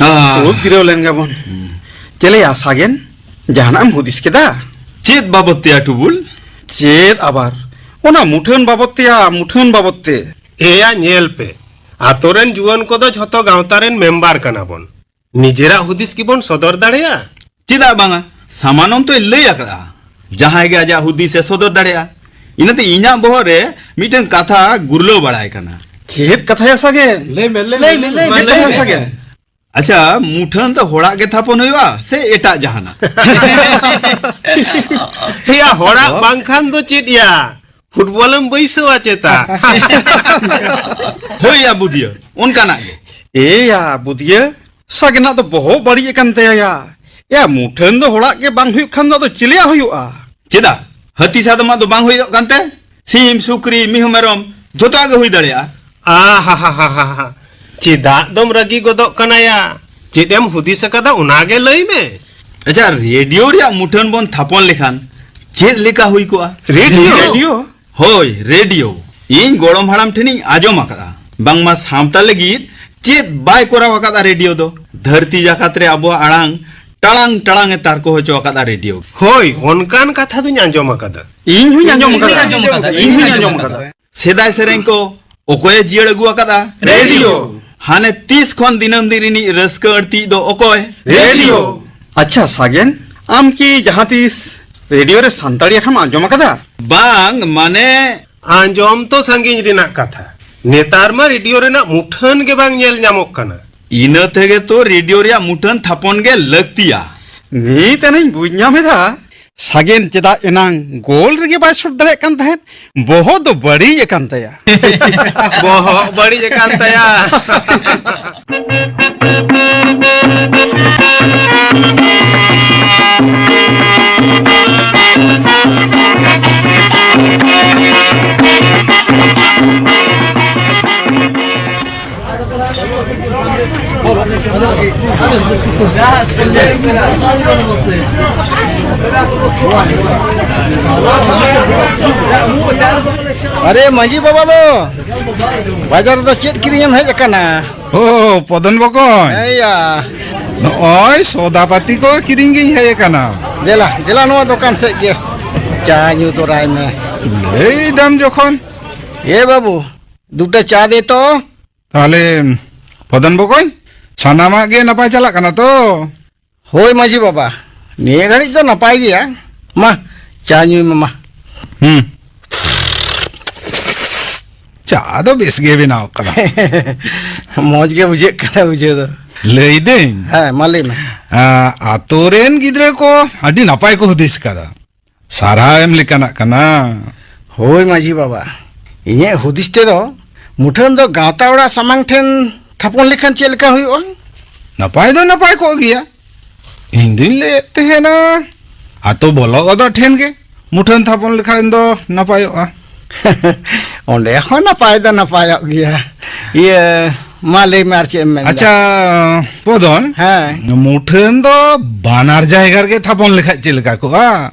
ᱟᱦ᱾ ᱫᱩᱲᱩᱵ ᱡᱤᱨᱟᱹᱣ ᱞᱮᱱ ᱜᱮᱵᱚᱱ᱾ ᱦᱩᱸ᱾ ᱪᱮᱞᱮᱭᱟ ᱥᱟᱜᱮᱱ, ᱡᱟᱦᱟᱱᱟᱜ ᱮᱢ ᱦᱩᱫᱤᱥ ᱠᱮᱫᱟ? ᱪᱮᱫ ᱵᱟᱵᱚᱫ ᱛᱮᱭᱟ ᱴᱩᱵᱩᱞ? ᱪᱮᱫ ᱟᱵᱟᱨ? ᱚᱱᱟ ᱢᱩᱴᱷᱟᱹᱱ ᱵᱟᱵᱚᱫ ᱛᱮᱭᱟ, ᱢᱩᱴᱷᱟᱹᱱ ᱵᱟᱵᱚᱫ ᱛᱮ᱾ ᱮᱭᱟ ᱧᱮᱞ ᱯᱮ, ᱟᱛᱳ ᱨᱮᱱ ᱡᱩᱣᱟᱹᱱ ᱠᱚᱫᱚ ᱡᱷᱚᱛᱚ ᱜᱟᱶᱛᱟ ᱨᱮᱱ ᱢᱮᱢᱵᱟᱨ ᱠᱟᱱᱟ ᱵᱚᱱ᱾ ᱱᱤᱡᱮᱨᱟᱜ ᱦᱩᱫᱤᱥ ᱠᱤᱵᱚᱱ ᱥᱚᱫᱚᱨ ᱫᱟᱲᱮᱭᱟᱜᱼᱟ? ᱪᱮᱫᱟᱜ ᱵᱟᱝᱟ? ᱥᱟᱢᱟᱱᱚᱱ ᱛᱚᱭ ᱞᱟᱹᱭ ᱟᱠᱟᱫᱼᱟ, ᱡᱟᱦᱟᱸᱭ ᱜᱮ ᱟᱡᱟᱜ ᱦᱩᱫᱤᱥ ᱮ ᱥᱚᱫᱚᱨ ᱫᱟᱲᱮᱭᱟᱜᱼᱟ᱾ ᱤᱱᱟᱹᱛᱮ ᱤᱧᱟᱹᱜ ᱵᱚᱦᱚᱜ ᱨᱮ ᱢᱤᱫᱴᱟᱝ ᱠᱟᱛᱷᱟ ᱜᱩᱨᱞᱟᱹᱣ ᱵᱟᱲᱟᱭ ᱠᱟᱱᱟ᱾ ᱪᱮᱫ ᱠᱟᱛᱷᱟᱭᱟ ᱥᱟᱜᱮᱱ? ᱞᱟᱹᱭ ᱢᱮ, ᱞᱟᱹᱭ ᱢᱮ, ᱞᱟᱹᱭ ᱢᱮ, ᱞᱟᱹᱭ ᱢᱮ᱾ ᱪᱮᱫ ᱠᱟᱛᱷᱟᱭᱟ ᱥᱟᱜᱮᱱ? ᱟᱪᱪᱷᱟ, ᱢᱩᱴᱷᱟᱹᱱ ᱫᱚ ᱦᱚᱲᱟᱜ ᱜᱮ ᱛᱷᱟᱯᱚᱱ ᱦᱩᱭᱩᱜᱼᱟ ᱥᱮ ᱮᱴᱟᱜ ᱡᱟᱦᱟᱱᱟᱜ? ᱮᱭᱟ, ᱦᱚᱲᱟᱜ ᱵᱟᱝᱠᱷᱟᱱ ᱫᱚ ᱪᱮᱫ ᱭᱟ? ᱯᱷᱩᱴᱵᱚᱞᱮᱢ ᱵᱟᱹᱭᱥᱟᱹᱣᱟ ᱪᱮᱛᱟ? ᱦᱳᱭ ᱭᱟ ᱵᱩᱫᱷᱤᱭᱟᱹ, ᱚᱱᱠᱟᱱᱟᱜ ᱜᱮ᱾ ᱮᱭᱟ ᱵᱩᱫᱷᱤᱭᱟᱹ, ᱥᱟᱜᱮᱱᱟᱜ ᱫᱚ ᱵᱚᱦᱚᱜ ᱵᱟᱹᱲᱤᱡ ᱟᱠᱟᱱ ᱛᱟᱭᱟ ᱭᱟ᱾ ᱮᱭᱟ, ᱢᱩᱴᱷᱟᱹᱱ ᱫᱚ ᱦᱚᱲᱟᱜ ᱜᱮ ᱵᱟᱝ ᱦᱩᱭᱩᱜ ᱠᱷᱟᱱ ᱫᱚ ᱟᱫᱚ ᱪᱮᱞᱮᱭᱟᱜ ᱦᱩᱭᱩᱜᱼᱟ? ᱪᱮᱫᱟᱜ? ᱦᱟᱹᱛᱤ ᱥᱟᱫᱚᱢᱟᱜ ᱫᱚ ᱵᱟᱝ ᱦᱩᱭᱩᱜ ᱠᱟᱱᱛᱮ? ᱥᱤᱢ, ᱥᱩᱠᱨᱤ, ᱢᱤᱦᱩ, ᱢᱮᱨᱚᱢ, ᱡᱚᱛᱚᱣᱟᱜ ᱜᱮ ᱦᱩᱭ ᱫᱟᱲᱮᱭᱟᱜᱼᱟ᱾ ᱟᱦᱟᱦᱟᱦᱟᱦᱟ᱾ ᱪᱮᱫᱟᱜ ᱫᱚᱢ ᱨᱟᱹᱜᱤ ᱜᱚᱫᱚᱜ ᱠᱟᱱᱟ ᱭᱟ? ᱪᱮᱫ ᱮᱢ ᱦᱩᱫᱤᱥ ᱟᱠᱟᱫᱟ, ᱚᱱᱟ ᱜᱮ ᱞᱟᱹᱭ ᱢᱮ᱾ ᱟᱪᱪᱷᱟ, ᱨᱮᱰᱤᱭᱳ ᱨᱮᱭᱟᱜ ᱢᱩᱴᱷᱟᱹᱱ ᱵᱚᱱ ᱛᱷᱟᱯᱚᱱ ᱞᱮᱠᱷᱟᱱ ᱪᱮᱫ ᱞᱮᱠᱟ ᱦᱩᱭ ᱠᱚᱜᱼᱟ? ᱨᱮᱰᱤᱭᱳ? ᱨᱮᱰᱤᱭᱳ? ᱦᱳᱭ, ᱨᱮᱰᱤᱭᱳ᱾ ᱤᱧ ᱜᱚᱲᱚᱢ ᱦᱟᱲᱟᱢ ᱴᱷᱮᱱᱤᱧ ᱟᱸᱡᱚᱢ ᱟᱠᱟᱫᱼᱟ, ᱵᱟᱝᱢᱟ ᱥᱟᱶᱛᱟ ᱞᱟᱹᱜᱤᱫ ᱪᱮᱫ ᱵᱟᱭ ᱠᱚᱨᱟᱣ ᱟᱠᱟᱫᱼᱟ ᱨᱮᱰᱤᱭᱳ ᱫᱚ᱾ ᱫᱷᱟᱹᱨᱛᱤ ᱡᱟᱠᱟᱛ ᱨᱮ ᱟᱵᱚᱣᱟᱜ ᱟᱲᱟᱝ ᱴᱟᱲᱟᱝ ᱴᱟᱲᱟᱝ ᱮ ᱛᱟᱨᱠᱚ ᱦᱚᱪᱚ ᱟᱠᱟᱫᱼᱟ ᱨᱮᱰᱤᱭᱳ᱾ ᱦᱳᱭ, ᱚᱱᱠᱟᱱ ᱠᱟᱛᱷᱟ ᱫᱚᱧ ᱟᱸᱡᱚᱢ ᱟᱠᱟᱫᱟ᱾ ᱤᱧ ᱦᱚᱧ ᱟᱸᱡᱚᱢ ᱟᱠᱟᱫᱟ᱾ ᱤᱧ ᱦᱚᱧ ᱟᱸᱡᱚᱢ ᱟᱠᱟᱫᱟ᱾ ᱤᱧ ᱦᱚᱧ ᱟᱸᱡᱚᱢ ᱟᱠᱟᱫᱟ᱾ ᱥᱮᱫᱟᱭ ᱥᱮᱨᱮᱧ ᱠᱚ ᱚᱠᱚᱭᱮ ᱡᱤᱭᱟᱹᱲ ᱟᱹᱜᱩ ᱟᱠᱟᱫᱼᱟ? ᱨᱮᱰᱤᱭᱳ᱾ ᱦᱟᱱᱮ ᱛᱤᱥ ᱠᱷᱚᱱ ᱫᱤᱱᱟᱹᱢ ᱫᱤᱱ ᱨᱤᱱᱤᱡ ᱨᱟᱹᱥᱠᱟᱹ ᱟᱹᱲᱛᱤ ᱫᱚ ᱚᱠᱚᱭ? ᱨᱮᱰᱤᱭᱳ᱾ ᱟᱪᱪᱷᱟ ᱥᱟᱜᱮᱱ, ᱟᱢ ᱠᱤ ᱡᱟᱦᱟᱸ ᱛᱤᱥ ᱨᱮᱰᱤᱭᱳ ᱨᱮ ᱥᱟᱱᱛᱟᱲᱤ ᱟᱠᱷᱲᱟᱢ ᱟᱸᱡᱚᱢ ᱟᱠᱟᱫᱟ? ᱵᱟᱝ, ᱢᱟᱱᱮ, ᱟᱸᱡᱚᱢ ᱛᱚ ᱥᱟᱺᱜᱤᱧ ᱨᱮᱱᱟᱜ ᱠᱟᱛᱷᱟ, ᱱᱮᱛᱟᱨ ᱢᱟ ᱨᱮᱰᱤᱭᱳ ᱨᱮᱱᱟᱜ ᱢᱩᱴᱷᱟᱹᱱ ᱜᱮ ᱵᱟᱝ ᱧᱮᱞ ᱧᱟᱢᱚᱜ ᱠᱟᱱᱟ᱾ ᱤᱱᱟᱹ ᱛᱮᱜᱮ ᱛᱚ ᱨᱮᱰᱤᱭᱳ ᱨᱮᱭᱟᱜ ᱢᱩᱴᱷᱟᱹᱱ ᱛᱷᱟᱯᱚᱱ ᱜᱮ ᱞᱟᱹᱠᱛᱤᱭᱟ᱾ ᱱᱤᱛ ᱟᱱᱟᱧ ᱵᱩᱡᱽ ᱧᱟᱢ ᱮᱫᱟ, ᱥᱟᱜᱮᱱ ᱪᱮᱫᱟᱜ ᱮᱱᱟᱝ ᱜᱳᱞ ᱨᱮᱜᱮ ᱵᱟᱭ ᱥᱩᱴ ᱫᱟᱲᱮᱭᱟᱜ ᱠᱟᱱ ᱛᱟᱦᱮᱸᱫ᱾ ᱵᱚᱦᱚᱜ ᱫᱚ ᱵᱟᱹᱲᱤᱡ ᱟᱠᱟᱱ ᱛᱟᱭᱟ᱾ ᱵᱚᱦᱚᱜ ᱵᱟᱹᱲᱤᱡ ᱟᱠᱟᱱ ᱛᱟᱭᱟ᱾ ᱟᱨᱮ ᱢᱟᱹᱡᱷᱤ ᱵᱟᱵᱟ ᱫᱚ ᱵᱟᱡᱟᱨ ᱨᱮᱫᱚ ᱪᱮᱫ ᱠᱤᱨᱤᱧ ᱮᱢ ᱦᱮᱡ ᱟᱠᱟᱱᱟ? ᱳ, ᱯᱚᱫᱚᱱ ᱵᱚᱠᱚᱧ᱾ ᱦᱮᱸᱭᱟ᱾ ᱱᱚᱜᱼᱚᱭ ᱥᱚᱫᱟ ᱯᱟᱹᱛᱤ ᱠᱚ ᱠᱤᱨᱤᱧ ᱜᱤᱧ ᱦᱮᱡ ᱟᱠᱟᱱᱟ᱾ ᱫᱮᱞᱟ, ᱫᱮᱞᱟ ᱱᱚᱣᱟ ᱫᱚᱠᱟᱱ ᱥᱮᱫ ᱜᱮ ᱪᱟ ᱧᱩ ᱛᱚᱨᱟᱭ ᱢᱮ᱾ ᱞᱟᱹᱭ ᱫᱟᱢ ᱡᱚᱠᱷᱚᱱ᱾ ᱮ ᱵᱟᱹᱵᱩ, ᱫᱩᱴᱟ ᱪᱟ ᱫᱮ ᱛᱚ᱾ ᱛᱟᱦᱞᱮ, ᱯᱚᱫᱚᱱ ᱵᱚᱠᱚᱧ, ᱥᱟᱱᱟᱢᱟᱜ ᱜᱮ ᱱᱟᱯᱟᱭ ᱪᱟᱞᱟᱜ ᱠᱟᱱᱟ ᱛᱚ? ᱦᱳᱭ ᱢᱟᱹᱡᱷᱤ ᱵᱟᱵᱟ, ᱱᱤᱭᱟᱹ ᱜᱷᱟᱹᱲᱤᱡ ᱫᱚ ᱱᱟᱯᱟᱭ ᱜᱮᱭᱟ᱾ ᱢᱟ, ᱪᱟ ᱧᱩᱭ ᱢᱮ ᱢᱟ᱾ ᱦᱩᱸ᱾ ᱪᱟ ᱫᱚ ᱵᱮᱥ ᱜᱮ ᱵᱮᱱᱟᱣ ᱠᱟᱱᱟ᱾ ᱢᱚᱡᱽ ᱜᱮ ᱵᱩᱡᱷᱟᱹᱜ ᱠᱟᱱᱟ ᱵᱩᱡᱷᱟᱹᱣ ᱫᱚ᱾ ᱞᱟᱹᱭᱫᱟᱹᱧ, ᱦᱮᱸ, ᱢᱟ ᱞᱟᱹᱭ ᱢᱮ᱾ ᱟ, ᱟᱛᱳ ᱨᱮᱱ ᱜᱤᱫᱽᱨᱟᱹ ᱠᱚ ᱟᱹᱰᱤ ᱱᱟᱯᱟᱭ ᱠᱚ ᱦᱩᱫᱤᱥ ᱠᱟᱫᱟ᱾ ᱥᱟᱨᱦᱟᱣ ᱮᱢ ᱞᱮᱠᱟᱱᱟᱜ ᱠᱟᱱᱟ᱾ ᱦᱳᱭ ᱢᱟᱹᱡᱷᱤ ᱵᱟᱵᱟ, ᱤᱧᱟᱹᱜ ᱦᱩᱫᱤᱥ ᱛᱮᱫᱚ ᱢᱩᱴᱷᱟᱹᱱ ᱫᱚ ᱜᱟᱶᱛᱟ ᱚᱲᱟᱜ ᱥᱟᱢᱟᱝ ᱴᱷᱮᱱ ᱛᱷᱟᱯᱚᱱ ᱞᱮᱠᱷᱟᱱ ᱪᱮᱫ ᱞᱮᱠᱟ ᱦᱩᱭᱩᱜᱼᱟ? ᱱᱟᱯᱟᱭ ᱫᱚ ᱱᱟᱯᱟᱭ ᱠᱚᱜ ᱜᱮᱭᱟ᱾ ᱤᱧ ᱫᱩᱧ ᱞᱟᱹᱭᱮᱫ ᱛᱟᱦᱮᱱᱟ, ᱟᱛᱳ ᱵᱚᱞᱚ ᱜᱚᱫᱚᱜ ᱴᱷᱮᱱ ᱜᱮ ᱢᱩᱴᱷᱟᱹᱱ ᱛᱷᱟᱯᱚᱱ ᱞᱮᱠᱷᱟᱱ ᱫᱚ ᱱᱟᱯᱟᱭᱚᱜᱼᱟ᱾ ᱚᱸᱰᱮ ᱦᱚᱸ ᱱᱟᱯᱟᱭ ᱫᱚ ᱱᱟᱯᱟᱭᱚᱜ ᱜᱮᱭᱟ᱾ ᱤᱭᱟᱹ, ᱢᱟ ᱞᱟᱹᱭ ᱢᱮ, ᱟᱨ ᱪᱮᱫ ᱮᱢ ᱢᱮᱱᱫᱟ? ᱟᱪᱪᱷᱟ, ᱯᱚᱫᱚᱱ᱾ ᱦᱮᱸ᱾ ᱢᱩᱴᱷᱟᱹᱱ ᱫᱚ ᱵᱟᱱᱟᱨ ᱡᱟᱭᱜᱟ ᱨᱮᱜᱮ ᱛᱷᱟᱯᱚᱱ ᱞᱮᱠᱷᱟᱡ ᱪᱮᱫ ᱞᱮᱠᱟ ᱠᱚᱜᱼᱟ?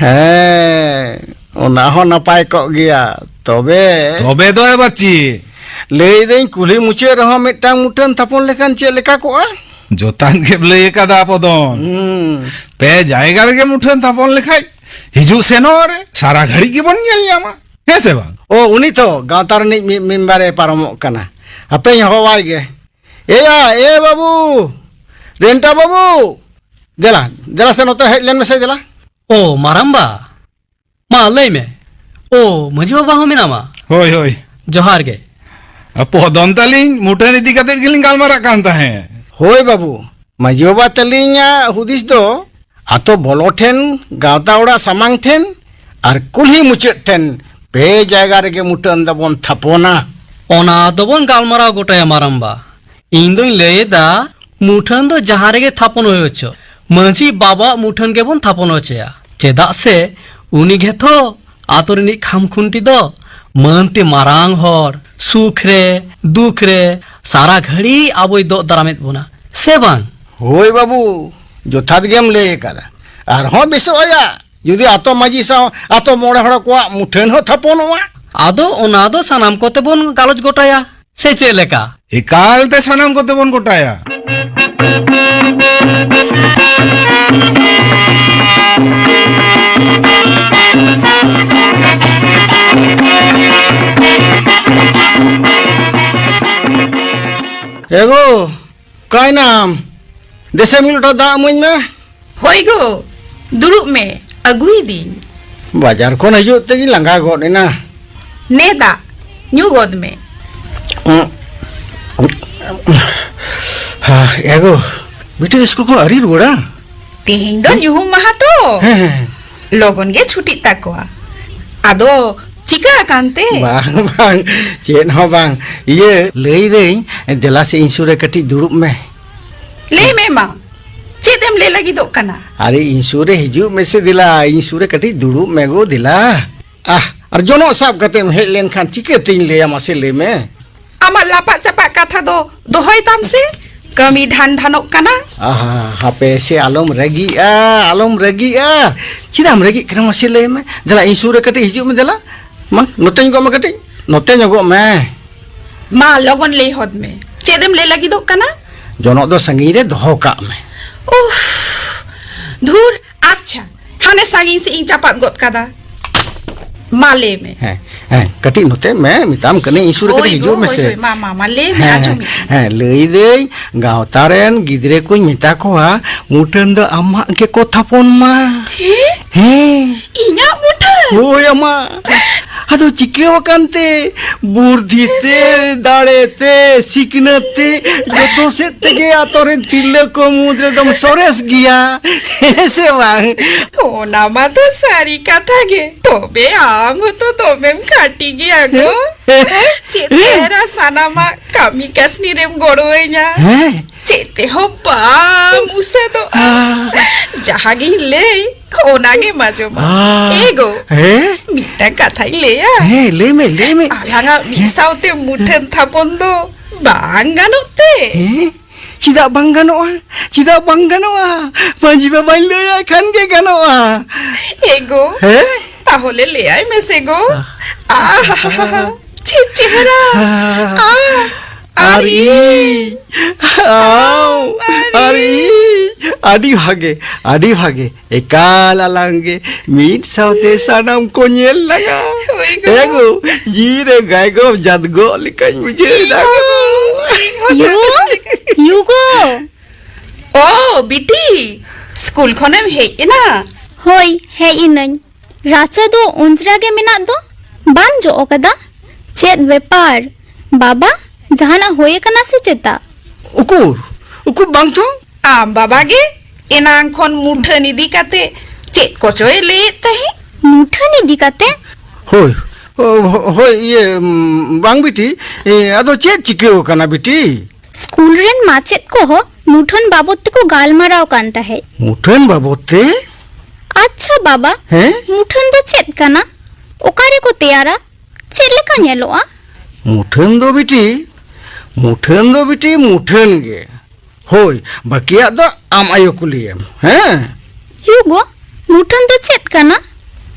ᱦᱮᱸ, ᱚᱱᱟ ᱦᱚᱸ ᱱᱟᱯᱟᱭ ᱠᱚᱜ ᱜᱮᱭᱟ᱾ ᱛᱚᱵᱮ ᱛᱚᱵᱮ ᱫᱚ ᱟᱵᱟᱨ ᱪᱮᱫ? ᱞᱟᱹᱭᱫᱟᱹᱧ, ᱠᱩᱞᱦᱤ ᱢᱩᱪᱟᱹᱫ ᱨᱮᱦᱚᱸ ᱢᱤᱫᱴᱟᱝ ᱢᱩᱴᱷᱟᱹᱱ ᱛᱷᱟᱯᱚᱱ ᱞᱮᱠᱷᱟᱱ ᱪᱮᱫ ᱞᱮᱠᱟ ᱠᱚᱜᱼᱟ? ᱡᱚᱛᱷᱟᱛ ᱜᱮᱢ ᱞᱟᱹᱭ ᱟᱠᱟᱫᱟ, ᱯᱚᱫᱚᱱ᱾ ᱦᱩᱸ᱾ ᱯᱮ ᱡᱟᱭᱜᱟ ᱨᱮᱜᱮ ᱢᱩᱴᱷᱟᱹᱱ ᱛᱷᱟᱯᱚᱱ ᱞᱮᱠᱷᱟᱡ ᱦᱤᱡᱩᱜ ᱥᱮᱱᱚᱜ ᱨᱮ ᱥᱟᱨᱟ ᱜᱷᱟᱹᱲᱤᱡ ᱜᱮᱵᱚᱱ ᱧᱮᱞ ᱧᱟᱢᱟ, ᱦᱮᱸ ᱥᱮ ᱵᱟᱝ? ᱚ, ᱩᱱᱤ ᱛᱚ ᱜᱟᱶᱛᱟ ᱨᱤᱱᱤᱡ ᱢᱤᱫ ᱢᱮᱢᱵᱟᱨᱮ ᱯᱟᱨᱚᱢᱚᱜ ᱠᱟᱱᱟ᱾ ᱦᱟᱯᱮᱧ ᱦᱚᱦᱚᱣᱟᱭ ᱜᱮ᱾ ᱮᱭᱟ, ᱮ ᱵᱟᱹᱵᱩ, ᱨᱮᱱᱴᱟ ᱵᱟᱹᱵᱩ, ᱫᱮᱞᱟ, ᱫᱮᱞᱟ ᱥᱮ ᱱᱚᱛᱮ ᱦᱮᱡ ᱞᱮᱱ ᱢᱮᱥᱮ, ᱫᱮᱞᱟ᱾ ᱳ, ᱢᱟᱨᱟᱢᱵᱟ, ᱢᱟ ᱞᱟᱹᱭ ᱢᱮ᱾ ᱳ, ᱢᱟᱹᱡᱷᱤ ᱵᱟᱵᱟ ᱦᱚᱸ ᱢᱮᱱᱟᱢᱟ? ᱦᱳᱭ, ᱦᱳᱭ᱾ ᱡᱚᱦᱟᱨ ᱜᱮ᱾ ᱟ, ᱯᱚᱫᱚᱱ ᱛᱟᱹᱞᱤᱧ ᱢᱩᱴᱷᱟᱹᱱ ᱤᱫᱤ ᱠᱟᱛᱮᱫ ᱜᱮᱞᱤᱧ ᱜᱟᱞᱢᱟᱨᱟᱜ ᱠᱟᱱ ᱛᱟᱦᱮᱸᱫ᱾ ᱦᱳᱭ ᱵᱟᱹᱵᱩ, ᱢᱟᱹᱡᱷᱤ ᱵᱟᱵᱟ ᱛᱟᱹᱞᱤᱧᱟᱜ ᱦᱩᱫᱤᱥ ᱫᱚ ᱟᱛᱳ ᱵᱚᱞᱚ ᱴᱷᱮᱱ, ᱜᱟᱶᱛᱟ ᱚᱲᱟᱜ ᱥᱟᱢᱟᱝ ᱴᱷᱮᱱ ᱟᱨ ᱠᱩᱞᱦᱤ ᱢᱩᱪᱟᱹᱫ ᱴᱷᱮᱱ ᱯᱮ ᱡᱟᱭᱜᱟ ᱨᱮᱜᱮ ᱢᱩᱴᱷᱟᱹᱱ ᱫᱚᱵᱚᱱ ᱛᱷᱟᱯᱚᱱᱟ᱾ ᱚᱱᱟ ᱫᱚᱵᱚᱱ ᱜᱟᱞᱢᱟᱨᱟᱣ ᱜᱚᱴᱟᱭᱟ, ᱢᱟᱨᱟᱢᱵᱟ᱾ ᱤᱧ ᱫᱚᱧ ᱞᱟᱹᱭ ᱮᱫᱟ, ᱢᱩᱴᱷᱟᱹᱱ ᱫᱚ ᱡᱟᱦᱟᱸ ᱨᱮᱜᱮ ᱛᱷᱟᱯᱚᱱ ᱦᱩᱭ ᱦᱚᱪᱚ, ᱢᱟᱹᱡᱷᱤ ᱵᱟᱵᱟᱣᱟᱜ ᱢᱩᱴᱷᱟᱹᱱ ᱜᱮᱵᱚᱱ ᱛᱷᱟᱯᱚᱱ ᱦᱚᱪᱚᱭᱟ᱾ ᱪᱮᱫᱟᱜ ᱥᱮ ᱩᱱᱤ ᱜᱮᱛᱚ ᱟᱛᱳ ᱨᱤᱱᱤᱡ ᱠᱷᱟᱢ ᱠᱷᱩᱱᱴᱤ ᱫᱚ᱾ ᱢᱟᱹᱱ ᱛᱮ ᱢᱟᱨᱟᱝ ᱦᱚᱲ, ᱥᱩᱠ ᱨᱮ, ᱫᱩᱠ ᱨᱮ, ᱥᱟᱨᱟ ᱜᱷᱟᱹᱲᱤ ᱟᱵᱚᱭ ᱫᱚᱜ ᱫᱟᱨᱟᱢᱮᱫ ᱵᱚᱱᱟ, ᱥᱮ ᱵᱟᱝ? ᱦᱳᱭ ᱵᱟᱹᱵᱩ, ᱡᱚᱛᱷᱟᱛ ᱜᱮᱢ ᱞᱟᱹᱭ ᱟᱠᱟᱫᱟ᱾ ᱟᱨᱦᱚᱸ ᱵᱮᱥᱚᱜ ᱟᱭᱟ ᱡᱩᱫᱤ ᱟᱛᱳ ᱢᱟᱹᱡᱷᱤ ᱥᱟᱶ ᱟᱛᱳ ᱢᱚᱬᱮ ᱦᱚᱲ ᱠᱚᱣᱟᱜ ᱢᱩᱴᱷᱟᱹᱱ ᱦᱚᱸ ᱛᱷᱟᱯᱚᱱᱚᱜᱼᱟ᱾ ᱟᱫᱚ ᱚᱱᱟ ᱫᱚ ᱥᱟᱱᱟᱢ ᱠᱚᱛᱮ ᱵᱚᱱ ᱜᱟᱞᱚᱪ ᱜᱚᱴᱟᱭᱟ, ᱥᱮ ᱪᱮᱫ ᱞᱮᱠᱟ? ᱮᱠᱟᱞ ᱛᱮ ᱥᱟᱱᱟᱢ ᱠᱚᱛᱮ ᱵᱚᱱ ᱜᱚᱴᱟᱭᱟ᱾ ᱮ ᱜᱳ, ᱚᱠᱟᱭᱱᱟᱢ? ᱫᱮᱥᱮ ᱢᱤᱫ ᱞᱚᱴᱟ ᱫᱟᱜ ᱤᱢᱟᱹᱧ ᱢᱮ᱾ ᱦᱳᱭ ᱜᱳ, ᱫᱩᱲᱩᱵ ᱢᱮ, ᱟᱹᱜᱩᱭᱮᱫᱤᱧ᱾ ᱵᱟᱡᱟᱨ ᱠᱷᱚᱱ ᱦᱤᱡᱩᱜ ᱛᱮᱜᱤᱧ ᱞᱟᱸᱜᱟ ᱜᱚᱫ ᱮᱱᱟ᱾ ᱱᱮ ᱫᱟᱜ, ᱧᱩ ᱜᱚᱫ ᱢᱮ᱾ ᱩᱸ, ᱦᱟ, ᱮ ᱜᱳ, ᱵᱤᱴᱤ ᱤᱥᱠᱩᱞ ᱠᱷᱚᱱ ᱟᱹᱣᱨᱤ ᱨᱩᱣᱟᱹᱲᱟ? ᱛᱮᱦᱮᱧ ᱫᱚ ᱦᱮᱸ? ᱧᱩᱦᱩᱢ ᱢᱟᱦᱟ ᱛᱚ᱾ ᱦᱮᱸ, ᱦᱮᱸ, ᱦᱮᱸ᱾ ᱞᱚᱜᱚᱱ ᱜᱮ ᱪᱷᱩᱴᱤᱜ ᱛᱟᱠᱚᱣᱟ᱾ ᱟᱫᱚ ᱪᱤᱠᱟ ᱟᱠᱟᱱ ᱛᱮ? ᱵᱟᱝ, ᱵᱟᱝ, ᱪᱮᱫ ᱦᱚᱸ ᱵᱟᱝ᱾ ᱤᱭᱟᱹ, ᱞᱟᱹᱭᱫᱟᱹᱧ, ᱫᱮᱞᱟ ᱥᱮ ᱤᱧ ᱥᱩᱨ ᱨᱮ ᱠᱟᱹᱴᱤᱡ ᱫᱩᱲᱩᱵ ᱢᱮ᱾ ᱞᱟᱹᱭ ᱢᱮ ᱢᱟ, ᱪᱮᱫ ᱮᱢ ᱞᱟᱹᱭ ᱞᱟᱹᱜᱤᱫᱚᱜ ᱠᱟᱱᱟ? ᱟᱨᱮ, ᱤᱧ ᱥᱩᱨ ᱨᱮ ᱦᱤᱡᱩᱜ ᱢᱮᱥᱮ ᱫᱮᱞᱟ, ᱤᱧ ᱥᱩᱨ ᱨᱮ ᱠᱟᱹᱴᱤᱡ ᱫᱩᱲᱩᱵ ᱢᱮ ᱜᱳ ᱫᱮᱞᱟ᱾ ᱟᱦ, ᱟᱨ ᱡᱚᱱᱚᱜ ᱥᱟᱵ ᱠᱟᱛᱮᱢ ᱦᱮᱡ ᱞᱮᱱᱠᱷᱟᱱ ᱪᱤᱠᱟᱹᱛᱤᱧ ᱞᱟᱹᱭᱟ, ᱢᱟᱥᱮ ᱞᱟᱹᱭ ᱢᱮ? ᱟᱢᱟᱜ ᱞᱟᱯᱟᱜ ᱪᱟᱯᱟᱜ ᱠᱟᱛᱷᱟ ᱠᱟᱛᱷᱟ ᱫᱚ ᱫᱚᱦᱚᱭ ᱛᱟᱢ ᱥᱮ, ᱠᱟᱹᱢᱤ ᱰᱷᱟᱱ ᱰᱷᱟᱱᱚᱜ ᱠᱟᱱᱟ᱾ ᱟᱦᱟ, ᱦᱟᱯᱮ ᱥᱮ, ᱟᱞᱚᱢ ᱨᱟᱹᱜᱤᱜᱼᱟ, ᱟᱞᱚᱢ ᱨᱟᱹᱜᱤᱜᱼᱟ᱾ ᱪᱮᱫᱟᱜ ᱮᱢ ᱨᱟᱹᱜᱤᱜ ᱠᱟᱱᱟ ᱢᱟᱥᱮ ᱞᱟᱹᱭ ᱢᱮ? ᱫᱮᱞᱟ, ᱤᱧ ᱥᱩᱨ ᱨᱮ ᱠᱟᱹᱴᱤᱡ ᱦᱤᱡᱩᱜ ᱢᱮ ᱫᱮᱞᱟ᱾ ᱢᱟ, ᱱᱚᱛᱮ ᱧᱚᱜᱚᱜ ᱢᱮ ᱠᱟᱹᱴᱤᱡ, ᱱᱚᱛᱮ ᱧᱚᱜᱚᱜ ᱢᱮ᱾ ᱢᱟ, ᱞᱚᱜᱚᱱ ᱞᱟᱹᱭ ᱦᱚᱫ ᱢᱮ, ᱪᱮᱫ ᱮᱢ ᱞᱟᱹᱭ ᱞᱟᱹᱜᱤᱫᱚᱜ ᱠᱟᱱᱟ? ᱡᱚᱱᱚᱜ ᱫᱚ ᱥᱟᱺᱜᱤᱧ ᱨᱮ ᱫᱚᱦᱚ ᱠᱟᱜ ᱢᱮ᱾ ᱩᱯᱷ, ᱫᱷᱩᱨ, ᱟᱪᱪᱷᱟ, ᱦᱟᱱᱮ ᱥᱟᱺᱜᱤᱧ ᱥᱮᱫ ᱤᱧ ᱪᱟᱯᱟᱫ ᱜᱚᱫ ᱠᱟᱫᱟ᱾ ᱢᱟ, ᱞᱟᱹᱭ ᱢᱮ᱾ ᱦᱮᱸ, ᱦᱮᱸ, ᱠᱟᱹᱴᱤᱡ ᱱᱚᱛᱮ ᱢᱮ, ᱢᱮᱛᱟᱢ ᱠᱟᱹᱱᱟᱹᱧ, ᱤᱧ ᱥᱩᱨ ᱨᱮ ᱦᱳᱭ ᱠᱟᱹᱴᱤᱡ ᱜᱚ, ᱦᱤᱡᱩᱜ ᱦᱳᱭ, ᱢᱮᱥᱮ᱾ ᱦᱳᱭ, ᱢᱟ, ᱢᱟ, ᱢᱟ, ᱞᱟᱹᱭ ᱢᱮ, ᱦᱮᱸ, ᱟᱸᱡᱚᱢᱮᱫ ᱟᱹᱧ᱾ ᱦᱮᱸ, ᱞᱟᱹᱭ ᱫᱟᱹᱧ, ᱜᱟᱶᱛᱟ ᱨᱮᱱ ᱜᱤᱫᱽᱨᱟᱹ ᱠᱚᱧ ᱢᱮᱛᱟ ᱠᱚᱣᱟ, ᱢᱩᱴᱷᱟᱹᱱ ᱫᱚ ᱟᱢᱟᱜ ᱜᱮᱠᱚ ᱛᱷᱟᱯᱚᱱ ᱢᱟ᱾ ᱦᱮᱸ? ᱦᱮᱸ᱾ ᱤᱧᱟᱜ ᱢᱩᱴᱷᱟᱹᱱ? ᱦᱳᱭ, ᱟᱢᱟᱜ᱾ ᱟᱫᱚ ᱪᱤᱠᱟᱹᱣ ᱟᱠᱟᱱ ᱛᱮ? ᱵᱩᱨᱫᱷᱤ ᱛᱮ, ᱫᱟᱲᱮ ᱛᱮ, ᱥᱤᱠᱷᱱᱟᱹᱛ ᱛᱮ, ᱡᱚᱛᱚ ᱥᱮᱫ ᱛᱮᱜᱮ ᱟᱛᱳ ᱨᱮᱱ ᱛᱤᱨᱞᱟᱹ ᱠᱚ ᱢᱩᱫᱽ ᱨᱮᱫᱚᱢ ᱥᱚᱨᱮᱥ ᱜᱮᱭᱟ᱾ ᱦᱮᱸ ᱥᱮ ᱵᱟᱝ? ᱚᱱᱟ ᱢᱟ ᱛᱚ ᱥᱟᱹᱨᱤ ᱠᱟᱛᱷᱟ ᱜᱮ᱾ ᱛᱚᱵᱮ ᱟᱢ ᱦᱚᱸᱛᱚ ᱫᱚᱢᱮᱢ ᱠᱟᱹᱴᱤ ᱜᱮᱭᱟ ᱜᱚ᱾ ᱦᱮᱸ? ᱪᱮᱫ ᱦᱮᱸ? ᱪᱮᱦᱨᱟ ᱥᱟᱱᱟᱢᱟᱜ ᱠᱟᱹᱢᱤ ᱠᱟᱹᱥᱱᱤ ᱨᱮᱢ ᱜᱚᱲᱚᱣᱟᱹᱧᱟ᱾ ᱦᱮᱸ᱾ ᱪᱮᱫ ᱛᱮᱦᱚᱸ ᱵᱟᱢ ᱩᱥᱟᱹᱫᱚᱜᱼᱟ᱾ ᱦᱮᱸ᱾ ᱡᱟᱦᱟᱸ ᱜᱤᱧ ᱞᱟᱹᱭ, ᱚᱱᱟ ᱜᱮᱢ ᱟᱸᱡᱚᱢᱟ᱾ ᱦᱮᱸ᱾ ᱮ ᱜᱚ, ᱦᱮᱸ? ᱢᱤᱫᱴᱟᱝ ᱠᱟᱛᱷᱟᱧ ᱞᱟᱹᱭᱟ᱾ ᱦᱮᱸ, ᱞᱟᱹᱭ ᱢᱮ, ᱞᱟᱹᱭ ᱢᱮ᱾ ᱟᱞᱟᱝᱟᱜ ᱢᱤᱫ ᱦᱮᱸ᱾ ᱥᱟᱶᱛᱮ ᱢᱩᱴᱷᱟᱹᱱ ᱛᱷᱟᱯᱚᱱ ᱫᱚ ᱵᱟᱝ ᱜᱟᱱᱚᱜ ᱛᱮ? ᱦᱮᱸ? ᱪᱮᱫᱟᱜ ᱵᱟᱝ ᱜᱟᱱᱚᱜᱼᱟ? ᱪᱮᱫᱟᱜ ᱵᱟᱝ ᱜᱟᱱᱚᱜᱼᱟ? ᱢᱟᱹᱡᱷᱤ ᱵᱟᱵᱟᱧ ᱞᱟᱹᱭᱟᱭ ᱠᱷᱟᱱ ᱜᱮ ᱜᱟᱱᱚᱜᱼᱟ᱾ ᱮ ᱜᱚ, ᱦᱮᱸ? ᱛᱟᱦᱚᱞᱮ ᱞᱟᱹᱭᱟᱭ ᱢᱮᱥᱮ ᱜᱚ᱾ ᱟᱦ᱾ ᱟᱦ, ᱪᱮᱫ ᱪᱮᱦᱨᱟ᱾ ᱟᱦ, ᱟᱦ, ᱟᱨ ᱟᱨ ᱤᱧ᱾ ᱤᱧ᱾ ᱟᱢ, ᱟᱨ ᱟᱨ ᱤᱧ᱾ ᱤᱧ᱾ ᱟᱹᱰᱤ ᱵᱷᱟᱜᱮ, ᱟᱹᱰᱤ ᱵᱷᱟᱜᱮ᱾ ᱮᱠᱟᱞ ᱟᱞᱟᱝ ᱜᱮ ᱢᱤᱫ ᱥᱟᱶᱛᱮ ᱥᱟᱱᱟᱢ ᱠᱚ ᱧᱮᱞ ᱞᱟᱝᱟ᱾ ᱦᱳᱭ ᱜᱚ᱾ ᱮ ᱜᱚ, ᱡᱤᱣᱤ ᱨᱮ ᱜᱟᱭᱜᱚ ᱡᱟᱫᱜᱚ ᱞᱮᱠᱟᱧ ᱵᱩᱡᱷᱟᱹᱣ ᱮᱫᱟ᱾ ᱤᱧ ᱦᱚᱸ ᱜᱚ, ᱤᱧ ᱦᱚᱸ ᱭᱩ, ᱜᱚ᱾ ᱭᱩ ᱜᱚ᱾ ᱚ, ᱵᱤᱴᱤ, ᱥᱠᱩᱞ ᱠᱷᱚᱱᱮᱢ ᱦᱮᱡ ᱮᱱᱟ? ᱦᱳᱭ, ᱦᱮᱡ ᱮᱱᱟᱹᱧ᱾ ᱨᱟᱪᱟ ᱫᱚ ᱚᱸᱡᱽᱨᱟ ᱜᱮ ᱢᱮᱱᱟᱜ ᱫᱚ, ᱵᱟᱢ ᱡᱚᱜ ᱟᱠᱟᱫᱟ? ᱪᱮᱫ ᱵᱮᱯᱟᱨ? ᱵᱟᱵᱟ, ᱡᱟᱦᱟᱱᱟᱜ ᱦᱩᱭ ᱟᱠᱟᱱᱟ ᱥᱮ ᱪᱮᱛᱟ? ᱩᱠᱩᱨ? ᱩᱠᱩᱨ ᱵᱟᱝ ᱛᱚ? ᱟᱢ ᱵᱟᱵᱟ ᱜᱮ ᱮᱱᱟᱝ ᱠᱷᱚᱱ ᱢᱩᱴᱷᱟᱹᱱ ᱤᱫᱤ ᱠᱟᱛᱮ ᱪᱮᱫ ᱠᱚᱪᱚᱭ ᱞᱟᱹᱭᱮᱫ ᱛᱟᱦᱮᱸᱫ? ᱢᱩᱴᱷᱟᱹᱱ ᱤᱫᱤ ᱠᱟᱛᱮ? ᱦᱳᱭ, ᱚ, ᱦᱳᱭ, ᱤᱭᱟᱹ, ᱩᱢ, ᱵᱟᱝ ᱵᱤᱴᱤ, ᱮ, ᱟᱫᱚ ᱪᱮᱫ ᱪᱤᱠᱟᱹᱣ ᱟᱠᱟᱱᱟ ᱵᱤᱴᱤ? ᱥᱠᱩᱞ ᱨᱮᱱ ᱢᱟᱪᱮᱫ ᱠᱚᱦᱚᱸ ᱢᱩᱴᱷᱟᱹᱱ ᱵᱟᱵᱚᱫ ᱛᱮᱠᱚ ᱜᱟᱞᱢᱟᱨᱟᱣ ᱠᱟᱱ ᱛᱟᱦᱮᱸᱫ᱾ ᱢᱩᱴᱷᱟᱹᱱ ᱵᱟᱵᱚᱫ ᱛᱮ? ᱟᱪᱪᱷᱟ ᱵᱟᱵᱟ, ᱦᱮᱸ? ᱢᱩᱴᱷᱟᱹᱱ ᱫᱚ ᱪᱮᱫ ᱠᱟᱱᱟ? ᱚᱠᱟ ᱨᱮᱠᱚ ᱛᱮᱭᱟᱨᱟ? ᱪᱮᱫ ᱞᱮᱠᱟ ᱧᱮᱞᱚᱜᱼᱟ? ᱢᱩᱴᱷᱟᱹᱱ ᱫᱚ ᱵᱤᱴᱤ, ᱢᱩᱴᱷᱟᱹᱱ ᱫᱚ ᱵᱤᱴᱤ ᱢᱩᱴᱷᱟᱹᱱ ᱜᱮ᱾ ᱦᱳᱭ, ᱵᱟᱹᱠᱤᱭᱟᱜ ᱫᱚ ᱟᱢ ᱟᱭᱳ ᱠᱩᱞᱤᱭᱮᱢ, ᱦᱮᱸ? ᱭᱩ ᱜᱚ, ᱢᱩᱴᱷᱟᱹᱱ ᱫᱚ ᱪᱮᱫ ᱠᱟᱱᱟ?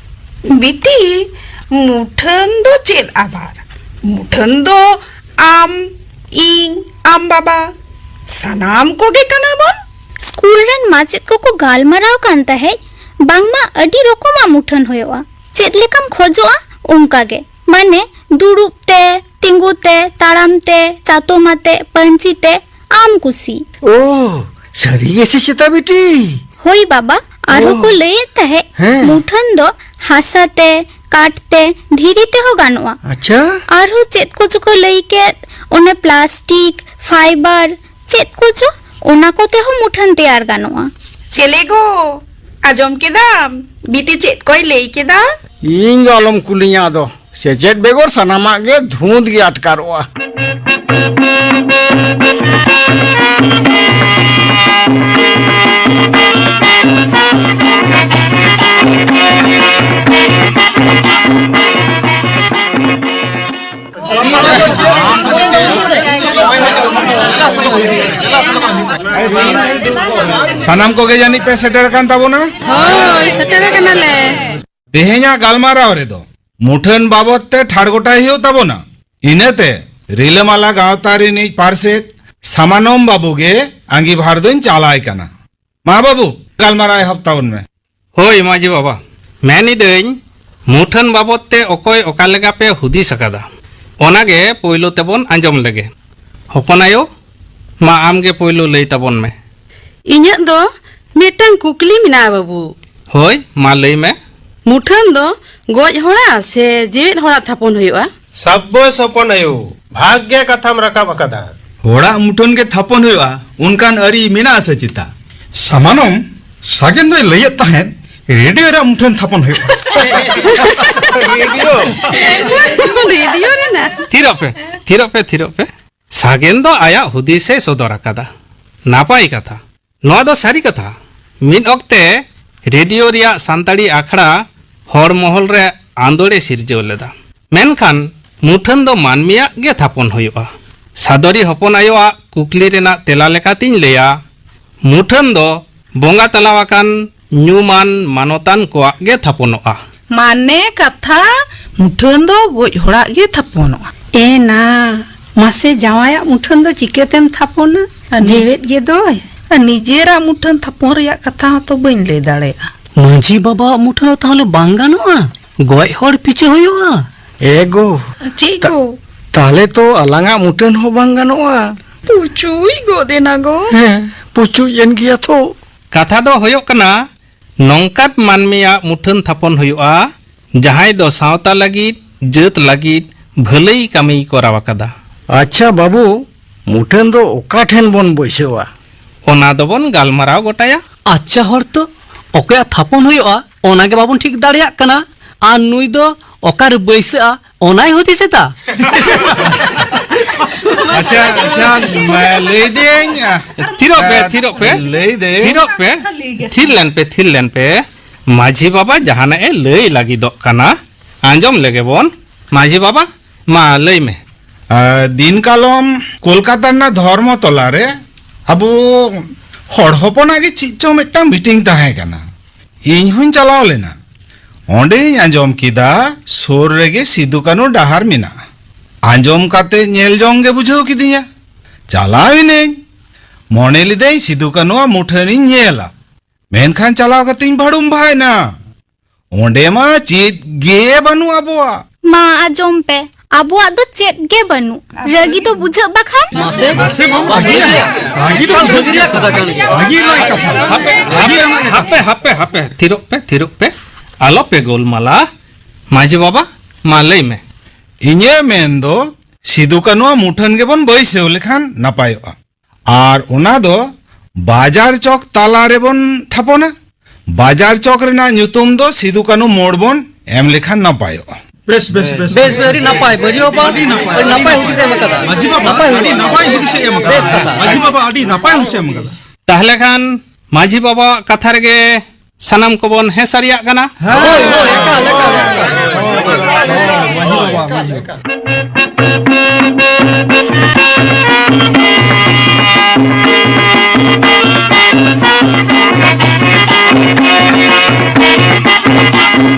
ᱵᱤᱴᱤ, ᱢᱩᱴᱷᱟᱹᱱ ᱫᱚ ᱪᱮᱫ ᱟᱵᱟᱨ? ᱢᱩᱴᱷᱟᱹᱱ ᱫᱚ ᱟᱢ, ᱤᱧ, ᱟᱢ ᱵᱟᱵᱟ, ᱥᱟᱱᱟᱢ ᱠᱚᱜᱮ ᱠᱟᱱᱟ ᱵᱚᱱ᱾ ᱥᱠᱩᱞ ᱨᱮᱱ ᱢᱟᱪᱮᱫ ᱠᱚᱠᱚ ᱜᱟᱞᱢᱟᱨᱟᱣ ᱠᱟᱱ ᱛᱟᱦᱮᱸᱫ, ᱵᱟᱝᱢᱟ ᱟᱹᱰᱤ ᱨᱚᱠᱚᱢᱟᱜ ᱢᱩᱴᱷᱟᱹᱱ ᱦᱩᱭᱩᱜᱼᱟ, ᱪᱮᱫ ᱞᱮᱠᱟᱢ ᱠᱷᱚᱡᱚᱜᱼᱟ ᱚᱱᱠᱟ ᱜᱮ, ᱢᱟᱱᱮ ᱫᱩᱲᱩᱵ ᱛᱮ, ᱛᱤᱸᱜᱩ ᱛᱮ, ᱛᱟᱲᱟᱢ ᱛᱮ, ᱪᱟᱛᱚᱢ ᱟᱛᱮ, ᱯᱟᱹᱧᱪᱤ ᱛᱮ, ᱟᱢ ᱠᱩᱥᱤ᱾ ᱳ, ᱥᱟᱹᱨᱤ ᱜᱮ ᱥᱮ ᱪᱮᱛᱟ ᱵᱤᱴᱤ? ᱦᱳᱭ ᱵᱟᱵᱟ, ᱟᱨᱦᱚᱸ ᱳ᱾ ᱠᱚ ᱞᱟᱹᱭᱮᱫ ᱛᱟᱦᱮᱸᱫ, ᱦᱮᱸ᱾ ᱢᱩᱴᱷᱟᱹᱱ ᱫᱚ ᱦᱟᱥᱟ ᱛᱮ, ᱠᱟᱴ ᱛᱮ, ᱫᱷᱤᱨᱤ ᱛᱮᱦᱚᱸ ᱜᱟᱱᱚᱜᱼᱟ᱾ ᱟᱪᱪᱷᱟ᱾ ᱟᱨᱦᱚᱸ ᱪᱮᱫ ᱠᱚᱪᱚ ᱠᱚ ᱞᱟᱹᱭ ᱠᱮᱫ, ᱚᱱᱮ ᱯᱞᱟᱥᱴᱤᱠ, ᱯᱷᱟᱭᱵᱟᱨ, ᱪᱮᱫ ᱠᱚᱪᱚ, ᱚᱱᱟ ᱠᱚᱛᱮ ᱦᱚᱸ ᱢᱩᱴᱷᱟᱹᱱ ᱛᱮᱭᱟᱨ ᱜᱟᱱᱚᱜᱼᱟ᱾ ᱪᱮᱞᱮ ᱜᱚ, ᱟᱸᱡᱚᱢ ᱠᱮᱫᱟᱢ? ᱵᱤᱴᱤ ᱪᱮᱫ ᱠᱚᱭ ᱞᱟᱹᱭ ᱠᱮᱫᱟ? ᱤᱧ ᱫᱚ ᱟᱞᱚᱢ ᱠᱩᱞᱤᱧᱟ ᱟᱫᱚ᱾ ᱥᱮᱪᱮᱫ ᱵᱮᱜᱚᱨ ᱥᱟᱱᱟᱢᱟᱜ ᱜᱮ ᱫᱷᱩᱸᱛ ᱜᱮ ᱟᱴᱠᱟᱨᱚᱜᱼᱟ᱾ ᱥᱟᱱᱟᱢ ᱠᱚᱜᱮ ᱡᱟᱹᱱᱤᱡ ᱯᱮ ᱥᱮᱴᱮᱨ ᱟᱠᱟᱱ ᱛᱟᱵᱚᱱᱟ? ᱦᱳᱭ, ᱥᱮᱴᱮᱨ ᱟᱠᱟᱱᱟᱞᱮ᱾ ᱛᱮᱦᱮᱧᱟᱜ ᱜᱟᱞᱢᱟᱨᱟᱣ ᱨᱮᱫᱚ ᱢᱩᱴᱷᱟᱹᱱ ᱵᱟᱵᱚᱫ ᱛᱮ ᱴᱷᱟᱲ ᱜᱚᱴᱟᱭ ᱦᱩᱭᱩᱜ ᱛᱟᱵᱚᱱᱟ᱾ ᱤᱱᱟᱹᱛᱮ ᱨᱤᱞᱟᱹᱢᱟᱞᱟ ᱜᱟᱶᱛᱟ ᱨᱤᱱᱤᱡ ᱯᱟᱨᱥᱮᱛ ᱥᱟᱢᱟᱱᱚᱢ ᱵᱟᱹᱵᱩ ᱜᱮ ᱟᱸᱜᱤᱵᱷᱟᱨ ᱫᱚᱧ ᱪᱟᱞᱟᱭ ᱠᱟᱱᱟ᱾ ᱢᱟ ᱵᱟᱹᱵᱩ, ᱜᱟᱞᱢᱟᱨᱟᱣ ᱮᱦᱚᱵ ᱛᱟᱵᱚᱱ ᱢᱮ᱾ ᱦᱳᱭ ᱢᱟᱹᱡᱷᱤ ᱵᱟᱵᱟ, ᱢᱮᱱ ᱤᱫᱟᱹᱧ ᱢᱩᱴᱷᱟᱹᱱ ᱵᱟᱵᱚᱫ ᱛᱮ ᱚᱠᱚᱭ ᱚᱠᱟ ᱞᱮᱠᱟ ᱯᱮ ᱦᱩᱫᱤᱥ ᱟᱠᱟᱫᱟ, ᱚᱱᱟ ᱜᱮ ᱯᱳᱭᱞᱳ ᱛᱮᱵᱚᱱ ᱟᱸᱡᱚᱢ ᱞᱮᱜᱮ᱾ ᱦᱚᱯᱚᱱ ᱟᱭᱳ, ᱢᱟ ᱟᱢ ᱜᱮ ᱯᱳᱭᱞᱳ ᱞᱟᱹᱭ ᱛᱟᱵᱚᱱ ᱢᱮ᱾ ᱤᱧᱟᱹᱜ ᱫᱚ ᱢᱤᱫᱴᱟᱝ ᱠᱩᱠᱞᱤ ᱢᱮᱱᱟᱜᱼᱟ ᱵᱟᱹᱵᱩ᱾ ᱦᱳᱭ, ᱢᱟ ᱞᱟᱹᱭ ᱢᱮ᱾ ᱢᱩᱴᱷᱟᱹᱱ ᱫᱚ ᱜᱚᱡ ᱦᱚᱲᱟᱜ ᱥᱮ ᱡᱮᱣᱮᱫ ᱦᱚᱲᱟᱜ ᱛᱷᱟᱯᱚᱱ ᱦᱩᱭᱩᱜᱼᱟ? ᱥᱟᱵᱵᱚᱥ ᱦᱚᱯᱚᱱ ᱟᱭᱳ, ᱵᱷᱟᱜᱽ ᱜᱮ ᱠᱟᱛᱷᱟᱢ ᱨᱟᱠᱟᱵ ᱟᱠᱟᱫᱟ᱾ ᱦᱚᱲᱟᱜ ᱢᱩᱴᱷᱟᱹᱱ ᱜᱮ ᱛᱷᱟᱯᱚᱱ ᱦᱩᱭᱩᱜᱼᱟ, ᱚᱱᱠᱟᱱ ᱟᱹᱨᱤ ᱢᱮᱱᱟᱜᱼᱟ ᱥᱮ ᱪᱮᱛᱟ? ᱥᱟᱢᱟᱱᱚᱢ, ᱥᱟᱜᱮᱱ ᱫᱚᱭ ᱞᱟᱹᱭᱮᱫ ᱛᱟᱦᱮᱸᱫ ᱨᱮᱰᱤᱭᱳ ᱨᱮᱭᱟᱜ ᱢᱩᱴᱷᱟᱹᱱ ᱛᱷᱟᱯᱚᱱ ᱦᱩᱭᱩᱜᱼᱟ᱾ ᱨᱮᱰᱤᱭᱳ? ᱨᱮᱰᱤᱭᱳ ᱨᱮᱱᱟᱜ? ᱛᱷᱤᱨᱚᱜ ᱯᱮ, ᱛᱷᱤᱨᱚᱜ ᱯᱮ, ᱛᱷᱤᱨᱚᱜ ᱯᱮ᱾ ᱥᱟᱜᱮᱱ ᱫᱚ ᱟᱭᱟᱜ ᱦᱩᱫᱤᱥᱮ ᱥᱚᱫᱚᱨ ᱟᱠᱟᱫᱟ᱾ ᱱᱟᱯᱟᱭ ᱠᱟᱛᱷᱟ᱾ ᱱᱚᱣᱟ ᱫᱚ ᱥᱟᱹᱨᱤ ᱠᱟᱛᱷᱟ᱾ ᱢᱤᱫ ᱚᱠᱛᱮ ᱨᱮᱰᱤᱭᱳ ᱨᱮᱭᱟᱜ ᱥᱟᱱᱛᱟᱲᱤ ᱟᱠᱷᱲᱟ ᱦᱚᱲ ᱢᱚᱦᱚᱞ ᱨᱮ ᱟᱸᱫᱳᱲᱮ ᱥᱤᱨᱡᱟᱹᱣ ᱞᱮᱫᱟ᱾ ᱢᱮᱱᱠᱷᱟᱱ ᱢᱩᱴᱷᱟᱹᱱ ᱫᱚ ᱢᱟᱹᱱᱢᱤᱭᱟᱜ ᱜᱮ ᱛᱷᱟᱯᱚᱱ ᱦᱩᱭᱩᱜᱼᱟ᱾ ᱥᱟᱫᱚᱨᱤ ᱦᱚᱯᱚᱱ ᱟᱭᱳᱣᱟᱜ ᱠᱩᱠᱞᱤ ᱨᱮᱱᱟᱜ ᱛᱮᱞᱟ ᱞᱮᱠᱟᱛᱤᱧ ᱞᱟᱹᱭᱟ, ᱢᱩᱴᱷᱟᱹᱱ ᱫᱚ ᱵᱚᱸᱜᱟ ᱛᱟᱞᱟᱣᱟᱠᱟᱱ ᱧᱩᱢᱟᱱ ᱢᱟᱱᱚᱛᱟᱱ ᱠᱚᱣᱟᱜ ᱜᱮ ᱛᱷᱟᱯᱚᱱᱚᱜᱼᱟ᱾ ᱢᱟᱱᱮ ᱠᱟᱛᱷᱟ, ᱢᱩᱴᱷᱟᱹᱱ ᱫᱚ ᱜᱚᱡ ᱦᱚᱲᱟᱜ ᱜᱮ ᱛᱷᱟᱯᱚᱱᱚᱜᱼᱟ᱾ ᱮ ᱱᱟ, ᱢᱟᱥᱮ ᱡᱟᱶᱟᱭᱟᱜ ᱢᱩᱴᱷᱟᱹᱱ ᱫᱚ ᱪᱤᱠᱟᱹᱛᱮᱢ ᱛᱷᱟᱯᱚᱱᱟ? ᱟᱨ ᱱᱤ- ᱡᱮᱣᱮᱫ ᱜᱮ ᱫᱚᱭ᱾ ᱟᱨ ᱱᱤᱡᱮᱨᱟᱜ ᱢᱩᱴᱷᱟᱹᱱ ᱛᱷᱟᱯᱚᱱ ᱨᱮᱭᱟᱜ ᱠᱟᱛᱷᱟ ᱦᱚᱸᱛᱚ ᱵᱟᱹᱧ ᱞᱟᱹᱭ ᱫᱟᱲᱮᱭᱟᱜᱼᱟ᱾ ᱢᱟᱹᱡᱷᱤ ᱵᱟᱵᱟᱣᱟᱜ ᱢᱩᱴᱷᱟᱹᱱ ᱦᱚᱸ ᱛᱟᱦᱚᱞᱮ ᱵᱟᱝ ᱜᱟᱱᱚᱜᱼᱟ? ᱜᱚᱡ ᱦᱚᱲ ᱯᱤᱪᱷᱟᱹ ᱦᱩᱭᱩᱜᱼᱟ? ᱮ ᱜᱳ, ᱪᱮᱫ ᱛᱟ-, ᱜᱳ? ᱛᱟᱦᱞᱮ ᱛᱚ ᱟᱞᱟᱝᱟᱜ ᱢᱩᱴᱷᱟᱹᱱ ᱦᱚᱸ ᱵᱟᱝ ᱜᱟᱱᱚᱜᱼᱟ᱾ ᱯᱩᱪᱩᱡ ᱜᱚᱫ ᱮᱱᱟ ᱜᱳ᱾ ᱦᱮᱸ, ᱯᱩᱪᱩᱡ ᱮᱱ ᱜᱮᱭᱟ ᱛᱚ᱾ ᱠᱟᱛᱷᱟ ᱫᱚ ᱦᱩᱭᱩᱜ ᱠᱟᱱᱟ, ᱱᱚᱝᱠᱟᱱ ᱢᱟᱹᱱᱢᱤᱭᱟᱜ ᱢᱩᱴᱷᱟᱹᱱ ᱛᱷᱟᱯᱚᱱ ᱦᱩᱭᱩᱜᱼᱟ, ᱡᱟᱦᱟᱸᱭ ᱫᱚ ᱥᱟᱶᱛᱟ ᱞᱟᱹᱜᱤᱫ, ᱡᱟᱹᱛ ᱞᱟᱹᱜᱤᱫ ᱵᱷᱟᱹᱞᱟᱹᱭ ᱠᱟᱹᱢᱤᱭ ᱠᱚᱨᱟᱣ ᱟᱠᱟᱫᱟ᱾ ᱟᱪᱪᱷᱟ ᱵᱟᱹᱵᱩ, ᱢᱩᱴᱷᱟᱹᱱ ᱫᱚ ᱚᱠᱟ ᱴᱷᱮᱱ ᱵᱚᱱ ᱵᱟᱹᱭᱥᱟᱹᱣᱟ? ᱚᱱᱟ ᱫᱚᱵᱚᱱ ᱜᱟᱞᱢᱟᱨᱟᱣ ᱜᱚᱴᱟᱭᱟ᱾ ᱟᱪᱪᱷᱟ ᱦᱚᱲ ᱛᱚ, ᱚᱠᱚᱭᱟᱜ ᱛᱷᱟᱯᱚᱱ ᱦᱩᱭᱩᱜᱼᱟ, ᱚᱱᱟ ᱜᱮ ᱵᱟᱵᱚᱱ ᱴᱷᱤᱠ ᱫᱟᱲᱮᱭᱟᱜ ᱠᱟᱱᱟ᱾ ᱟᱨ ᱱᱩᱭ ᱫᱚ ᱚᱠᱟᱨᱮ ᱵᱟᱹᱭᱥᱟᱹᱜᱼᱟ, ᱚᱱᱟᱭ ᱦᱩᱫᱤᱥ ᱮᱫᱟ᱾ ᱟᱪᱪᱷᱟ, ᱟᱪᱪᱷᱟ, ᱢᱟ ᱞᱟᱹᱭ ᱫᱟᱹᱧ, ᱟ, ᱛᱷᱤᱨᱚᱜ ᱯᱮ, ᱟ, ᱛᱷᱤᱨᱚᱜ ᱯᱮ᱾ ᱞᱟᱹᱭ ᱫᱟᱹᱧ᱾ ᱛᱷᱤᱨᱚᱜ ᱯᱮ᱾ ᱛᱷᱤᱨ ᱞᱮᱱ ᱯᱮ, ᱛᱷᱤᱨ ᱞᱮᱱ ᱯᱮ᱾ ᱢᱟᱹᱡᱷᱤ ᱵᱟᱵᱟ ᱡᱟᱦᱟᱱᱟᱜ ᱮ ᱞᱟᱹᱭ ᱞᱟᱹᱜᱤᱫᱚᱜ ᱠᱟᱱᱟ, ᱟᱸᱡᱚᱢ ᱞᱮᱜᱮ ᱵᱚᱱ᱾ ᱢᱟᱹᱡᱷᱤ ᱵᱟᱵᱟ, ᱢᱟ ᱞᱟᱹᱭ ᱢᱮ᱾ ᱟ, ᱫᱤᱱ ᱠᱟᱞᱚᱢ ᱠᱳᱞᱠᱟᱛᱟ ᱨᱮᱱᱟᱜ ᱫᱷᱚᱨᱢᱚᱛᱚᱞᱟ ᱨᱮ ᱟᱵᱚ ᱦᱚᱲ ᱦᱚᱯᱚᱱᱟᱜ ᱜᱮ ᱪᱮᱫ ᱪᱚ ᱢᱤᱫᱴᱟᱝ ᱢᱤᱴᱤᱝ ᱛᱟᱦᱮᱸ ᱠᱟᱱᱟ᱾ ᱤᱧ ᱦᱚᱧ ᱪᱟᱞᱟᱣ ᱞᱮᱱᱟ᱾ ᱚᱸᱰᱮᱧ ᱟᱸᱡᱚᱢ ᱠᱮᱫᱟ ᱥᱩᱨ ᱨᱮᱜᱮ ᱥᱤᱫᱩ ᱠᱟᱹᱱᱩ ᱰᱟᱦᱟᱨ ᱢᱮᱱᱟᱜᱼᱟ᱾ ᱟᱸᱡᱚᱢ ᱠᱟᱛᱮ ᱧᱮᱞ ᱡᱚᱝ ᱜᱮ ᱵᱩᱡᱷᱟᱹᱣ ᱠᱤᱫᱤᱧᱟ᱾ ᱪᱟᱞᱟᱣ ᱮᱱᱟᱹᱧ᱾ ᱢᱚᱱᱮ ᱞᱤᱫᱟᱹᱧ ᱥᱤᱫᱩ ᱠᱟᱹᱱᱩᱣᱟᱜ ᱢᱩᱴᱷᱟᱹᱱᱤᱧ ᱧᱮᱞᱟ᱾ ᱢᱮᱱᱠᱷᱟᱱ ᱪᱟᱞᱟᱣ ᱠᱟᱛᱮᱧ ᱵᱷᱟᱹᱲᱩᱢ ᱵᱷᱟᱜ ᱮᱱᱟ᱾ ᱚᱸᱰᱮ ᱢᱟ ᱪᱮᱫ ᱜᱮ ᱵᱟᱹᱱᱩᱜ ᱟᱵᱚᱣᱟᱜ᱾ ᱢᱟ ᱟᱸᱡᱚᱢ ᱯᱮ, ᱟᱵᱚᱣᱟᱜ ᱫᱚ ᱪᱮᱫ ᱜᱮ ᱵᱟᱹᱱᱩᱜ᱾ ᱨᱟᱹᱜᱤ ᱫᱚ ᱵᱩᱡᱷᱟᱹᱜ ᱵᱟᱠᱷᱟᱱ᱾ ᱢᱟᱥᱮ, ᱢᱟᱥᱮ ᱵᱟᱝ, ᱵᱷᱟᱹᱜᱤ ᱨᱮᱭᱟᱜ, ᱵᱷᱟᱹᱜᱤ ᱫᱚ ᱵᱷᱟᱹᱜᱤ ᱨᱮᱭᱟᱜ ᱠᱟᱛᱷᱟ ᱠᱟᱱ ᱜᱮᱭᱟ᱾ ᱵᱷᱟᱹᱜᱤ ᱨᱮᱭᱟᱜ ᱠᱟᱛᱷᱟ᱾ ᱦᱟᱯᱮ, ᱦᱟᱯᱮ, ᱦᱟᱯᱮ, ᱦᱟᱯᱮ, ᱦᱟᱯᱮ, ᱛᱷᱤᱨᱚᱜ ᱯᱮ, ᱛᱷᱤᱨᱚᱜ ᱯᱮ, ᱟᱞᱚ ᱯᱮ ᱜᱳᱞᱢᱟᱞᱟ᱾ ᱢᱟᱹᱡᱷᱤ ᱵᱟᱵᱟ, ᱢᱟ ᱞᱟᱹᱭ ᱢᱮ᱾ ᱤᱧᱟᱹᱜ ᱢᱮᱱ ᱫᱚ ᱥᱤᱫᱩ ᱠᱟᱹᱱᱩᱣᱟᱜ ᱢᱩᱴᱷᱟᱹᱱ ᱜᱮᱵᱚᱱ ᱵᱟᱹᱭᱥᱟᱹᱣ ᱞᱮᱠᱷᱟᱱ ᱱᱟᱯᱟᱭᱚᱜᱼᱟ᱾ ᱟᱨ ᱚᱱᱟ ᱫᱚ ᱵᱟᱡᱟᱨ ᱪᱚᱠ ᱛᱟᱞᱟ ᱨᱮᱵᱚᱱ ᱛᱷᱟᱯᱚᱱᱟ᱾ ᱵᱟᱡᱟᱨ ᱪᱚᱠ ᱨᱮᱱᱟᱜ ᱧᱩᱛᱩᱢ ᱫᱚ ᱥᱤᱫᱩ ᱠᱟᱹᱱᱩ ᱢᱳᱲ ᱵᱚᱱ ᱮᱢ ᱞᱮᱠᱷᱟᱱ ᱱᱟᱯᱟᱭᱚᱜᱼᱟ᱾ ᱵᱮᱥ, ᱵᱮᱥ, ᱵᱮᱥ᱾ ᱵᱮᱥ, ᱵᱮᱥ, ᱟᱹᱰᱤ ᱱᱟᱯᱟᱭ᱾ ᱢᱟᱹᱡᱷᱤ ᱵᱟᱵᱟ ᱟᱹᱰᱤ ᱱᱟᱯᱟᱭ᱾ ᱟᱹᱰᱤ ᱱᱟᱯᱟᱭ ᱦᱩᱫᱤᱥ ᱮ ᱮᱢ ᱟᱠᱟᱫᱟ᱾ ᱢᱟᱹᱡᱷᱤ ᱵᱟᱵᱟ ᱱᱟᱯᱟᱭ ᱟᱹᱰᱤ ᱦᱩᱫᱤᱥ᱾ ᱱᱟᱯᱟᱭ ᱦᱩᱫᱤᱥ ᱮ ᱮᱢ ᱟᱠᱟᱫᱟ᱾ ᱵᱮᱥ ᱠᱟᱛᱷᱟ᱾ ᱢᱟᱹᱡᱷᱤ ᱵᱟᱵᱟ ᱟᱹᱰᱤ ᱱᱟᱯᱟᱭ ᱦᱩᱫᱤᱥ ᱮ ᱮᱢ ᱟᱠᱟᱫᱟ᱾ ᱛᱟᱦᱞᱮ ᱠᱷᱟᱱ ᱢᱟᱹᱡᱷᱤ ᱵᱟᱵᱟᱣᱟᱜ ᱠᱟᱛᱷᱟ ᱨᱮᱜᱮ ᱥᱟᱱᱟᱢ ᱠᱚᱵᱚᱱ ᱦᱮᱸ ᱥᱟᱹᱨᱤᱭᱟᱜ ᱠᱟᱱᱟ᱾ ᱦᱳᱭ, ᱦᱳᱭ, ᱮᱠᱟᱞ, ᱮᱠᱟᱞ, ᱮᱠᱟᱞ᱾ ᱢᱟᱹᱡᱷᱤ ᱵᱟᱵᱟ, ᱢᱟᱹᱡᱷᱤ ᱵᱟᱵᱟ᱾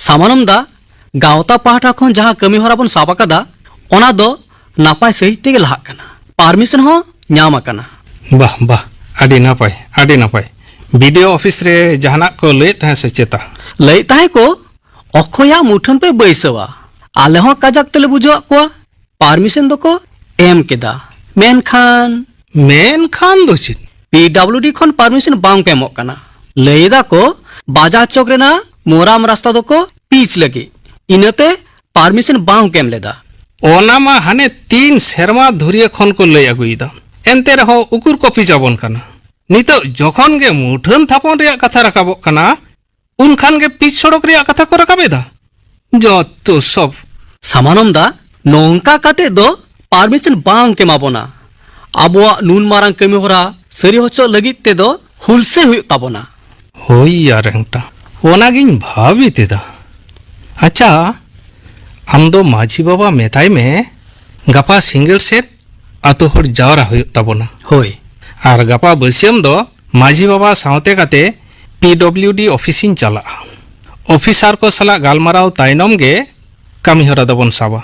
ᱥᱟᱢᱟᱱᱚᱢ ᱫᱟ, ᱜᱟᱶᱛᱟ ᱯᱟᱦᱴᱟ ᱠᱷᱚᱱ ᱡᱟᱦᱟᱸ ᱠᱟᱹᱢᱤ ᱦᱚᱨᱟ ᱵᱚᱱ ᱥᱟᱵ ᱟᱠᱟᱫᱟ, ᱚᱱᱟ ᱫᱚ ᱱᱟᱯᱟᱭ ᱥᱟᱺᱦᱤᱡ ᱛᱮᱜᱮ ᱞᱟᱦᱟᱜ ᱠᱟᱱᱟ᱾ ᱯᱟᱨᱢᱤᱥᱚᱱ ᱦᱚᱸ ᱧᱟᱢ ᱟᱠᱟᱱᱟ᱾ ᱵᱟᱦ, ᱵᱟᱦ, ᱟᱹᱰᱤ ᱱᱟᱯᱟᱭ, ᱟᱹᱰᱤ ᱱᱟᱯᱟᱭ᱾ ᱵᱤ ᱰᱤ ᱳ ᱚᱯᱷᱤᱥ ᱨᱮ ᱡᱟᱦᱟᱱᱟᱜ ᱠᱚ ᱞᱟᱹᱭᱮᱫ ᱛᱟᱦᱮᱸ ᱥᱮ ᱪᱮᱛᱟ? ᱞᱟᱹᱭᱮᱫ ᱛᱟᱦᱮᱸ ᱠᱚ, ᱚᱠᱚᱭᱟᱜ ᱢᱩᱴᱷᱟᱹᱱ ᱯᱮ ᱵᱟᱹᱭᱥᱟᱹᱣᱟ? ᱟᱞᱮ ᱦᱚᱸ ᱠᱟᱡᱟᱠ ᱛᱮᱞᱮ ᱵᱩᱡᱷᱟᱹᱣᱟᱫ ᱠᱚᱣᱟ, ᱯᱟᱨᱢᱤᱥᱚᱱ ᱫᱚᱠᱚ ᱮᱢ ᱠᱮᱫᱟ᱾ ᱢᱮᱱᱠᱷᱟᱱ ᱢᱮᱱᱠᱷᱟᱱ ᱫᱚ ᱪᱮᱫ? ᱯᱤ ᱰᱟᱵᱞᱤᱭᱩ ᱰᱤ ᱠᱷᱚᱱ ᱯᱟᱨᱢᱤᱥᱚᱱ ᱵᱟᱝ ᱠᱚ ᱮᱢᱚᱜ ᱠᱟᱱᱟ᱾ ᱞᱟᱹᱭ ᱮᱫᱟ ᱠᱚ, ᱵᱟᱡᱟᱨ ᱪᱚᱠ ᱨᱮᱱᱟᱜ ᱢᱳᱨᱟᱢ ᱨᱟᱥᱛᱟ ᱫᱚᱠᱚ ᱯᱤᱪ ᱞᱟᱹᱜᱤᱫ, ᱤᱱᱟᱹᱛᱮ ᱯᱟᱨᱢᱤᱥᱚᱱ ᱵᱟᱝ ᱠᱚ ᱮᱢ ᱞᱮᱫᱟ᱾ ᱚᱱᱟ ᱢᱟ ᱦᱟᱱᱮ ᱛᱤᱱ ᱥᱮᱨᱢᱟ ᱫᱷᱩᱨᱤᱭᱟᱹ ᱠᱷᱚᱱ ᱠᱚ ᱞᱟᱹᱭ ᱟᱹᱜᱩᱭᱮᱫᱟ, ᱮᱱᱛᱮ ᱨᱮᱦᱚᱸ ᱩᱠᱩᱨ ᱠᱚ ᱯᱤᱪ ᱟᱵᱚᱱ ᱠᱟᱱᱟ? ᱱᱤᱛᱚᱜ ᱡᱚᱠᱷᱚᱱ ᱜᱮ ᱢᱩᱴᱷᱟᱹᱱ ᱛᱷᱟᱯᱚᱱ ᱨᱮᱭᱟᱜ ᱠᱟᱛᱷᱟ ᱨᱟᱠᱟᱵᱚᱜ ᱠᱟᱱᱟ, ᱩᱱᱠᱷᱟᱱ ᱜᱮ ᱯᱤᱪ ᱥᱚᱲᱚᱠ ᱨᱮᱭᱟᱜ ᱠᱟᱛᱷᱟ ᱠᱚ ᱨᱟᱠᱟᱵ ᱮᱫᱟ᱾ ᱡᱚᱛᱚ ᱥᱚᱵ᱾ ᱥᱟᱢᱟᱱᱚᱢ ᱫᱟ, ᱱᱚᱝᱠᱟ ᱠᱟᱛᱮ ᱫᱚ ᱯᱟᱨᱢᱤᱥᱚᱱ ᱵᱟᱝ ᱠᱚ ᱮᱢᱟ ᱵᱚᱱᱟ᱾ ᱟᱵᱚᱣᱟᱜ ᱱᱩᱱ ᱢᱟᱨᱟᱝ ᱠᱟᱹᱢᱤ ᱦᱚᱨᱟ ᱥᱟᱹᱨᱤ ᱦᱚᱪᱚ ᱞᱟᱹᱜᱤᱫ ᱛᱮᱫᱚ ᱦᱩᱞᱥᱟᱹᱭ ᱦᱩᱭᱩᱜ ᱛᱟᱵᱚᱱᱟ᱾ ᱦᱳᱭ ᱭᱟ ᱨᱮᱝᱴᱟ, ᱚᱱᱟᱜᱤᱧ ᱵᱷᱟᱵᱤᱛ ᱮᱫᱟ᱾ ᱟᱪᱪᱷᱟ, ᱟᱢ ᱫᱚ ᱢᱟᱹᱡᱷᱤ ᱵᱟᱵᱟ ᱢᱮᱛᱟᱭ ᱢᱮ, ᱜᱟᱯᱟ ᱥᱤᱸᱜᱟᱹᱲ ᱥᱮᱫ ᱟᱛᱳ ᱦᱚᱲ ᱡᱟᱣᱨᱟ ᱦᱩᱭᱩᱜ ᱛᱟᱵᱚᱱᱟ᱾ ᱦᱳᱭ᱾ ᱟᱨ ᱜᱟᱯᱟ ᱵᱟᱹᱥᱭᱟᱹᱢ ᱫᱚ ᱢᱟᱹᱡᱷᱤ ᱵᱟᱵᱟ ᱥᱟᱶᱛᱮ ᱠᱟᱛᱮ ᱯᱤ ᱰᱚᱵᱞᱤᱭᱩ ᱰᱤ ᱚᱯᱷᱤᱥ ᱤᱧ ᱪᱟᱞᱟᱜᱼᱟ᱾ ᱚᱯᱷᱤᱥᱟᱨ ᱠᱚ ᱥᱟᱞᱟᱜ ᱜᱟᱞᱢᱟᱨᱟᱣ ᱛᱟᱭᱱᱚᱢ ᱜᱮ ᱠᱟᱹᱢᱤ ᱦᱚᱨᱟ ᱫᱚᱵᱚᱱ ᱥᱟᱵᱟ᱾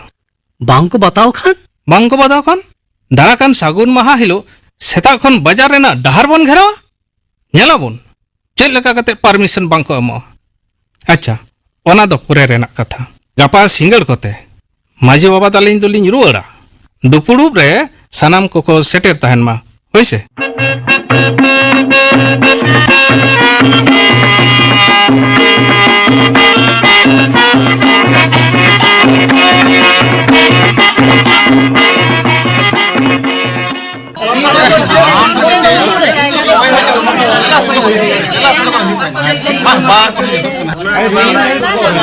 ᱵᱟᱝ ᱠᱚ ᱵᱟᱛᱟᱣ ᱠᱷᱟᱱ? ᱵᱟᱝ ᱠᱚ ᱵᱟᱛᱟᱣ ᱠᱷᱟᱱ? ᱫᱟᱨᱟ ᱠᱟᱱ ᱥᱟᱹᱜᱩᱱ ᱢᱟᱦᱟ ᱦᱤᱞᱳᱜ ᱥᱮᱛᱟᱜ ᱠᱷᱚᱱ ᱵᱟᱡᱟᱨ ᱨᱮᱱᱟᱜ ᱰᱟᱦᱟᱨ ᱵᱚᱱ ᱜᱷᱮᱨᱟᱣᱟ᱾ ᱧᱮᱞᱟᱵᱚᱱ ᱪᱮᱫ ᱞᱮᱠᱟ ᱠᱟᱛᱮ ᱯᱟᱨᱢᱤᱥᱚᱱ ᱵᱟᱝ ᱠᱚ ᱮᱢᱚᱜᱼᱟ᱾ ᱟᱪᱪᱷᱟ, ᱚᱱᱟ ᱫᱚ ᱯᱚᱨᱮ ᱨᱮᱱᱟᱜ ᱠᱟᱛᱷᱟ᱾ ᱜᱟᱯᱟ ᱥᱤᱸᱜᱟᱹᱲ ᱠᱚᱛᱮ ᱢᱟᱹᱡᱷᱤ ᱵᱟᱵᱟ ᱛᱟᱹᱞᱤᱧ ᱫᱚᱞᱤᱧ ᱨᱩᱣᱟᱹᱲᱟ᱾ ᱫᱩᱯᱩᱲᱩᱵ ᱨᱮ ᱥᱟᱱᱟᱢ ᱠᱚᱠᱚ ᱥᱮᱴᱮᱨ ᱛᱟᱦᱮᱱ ᱢᱟ᱾ ᱦᱳᱭ ᱥᱮ᱾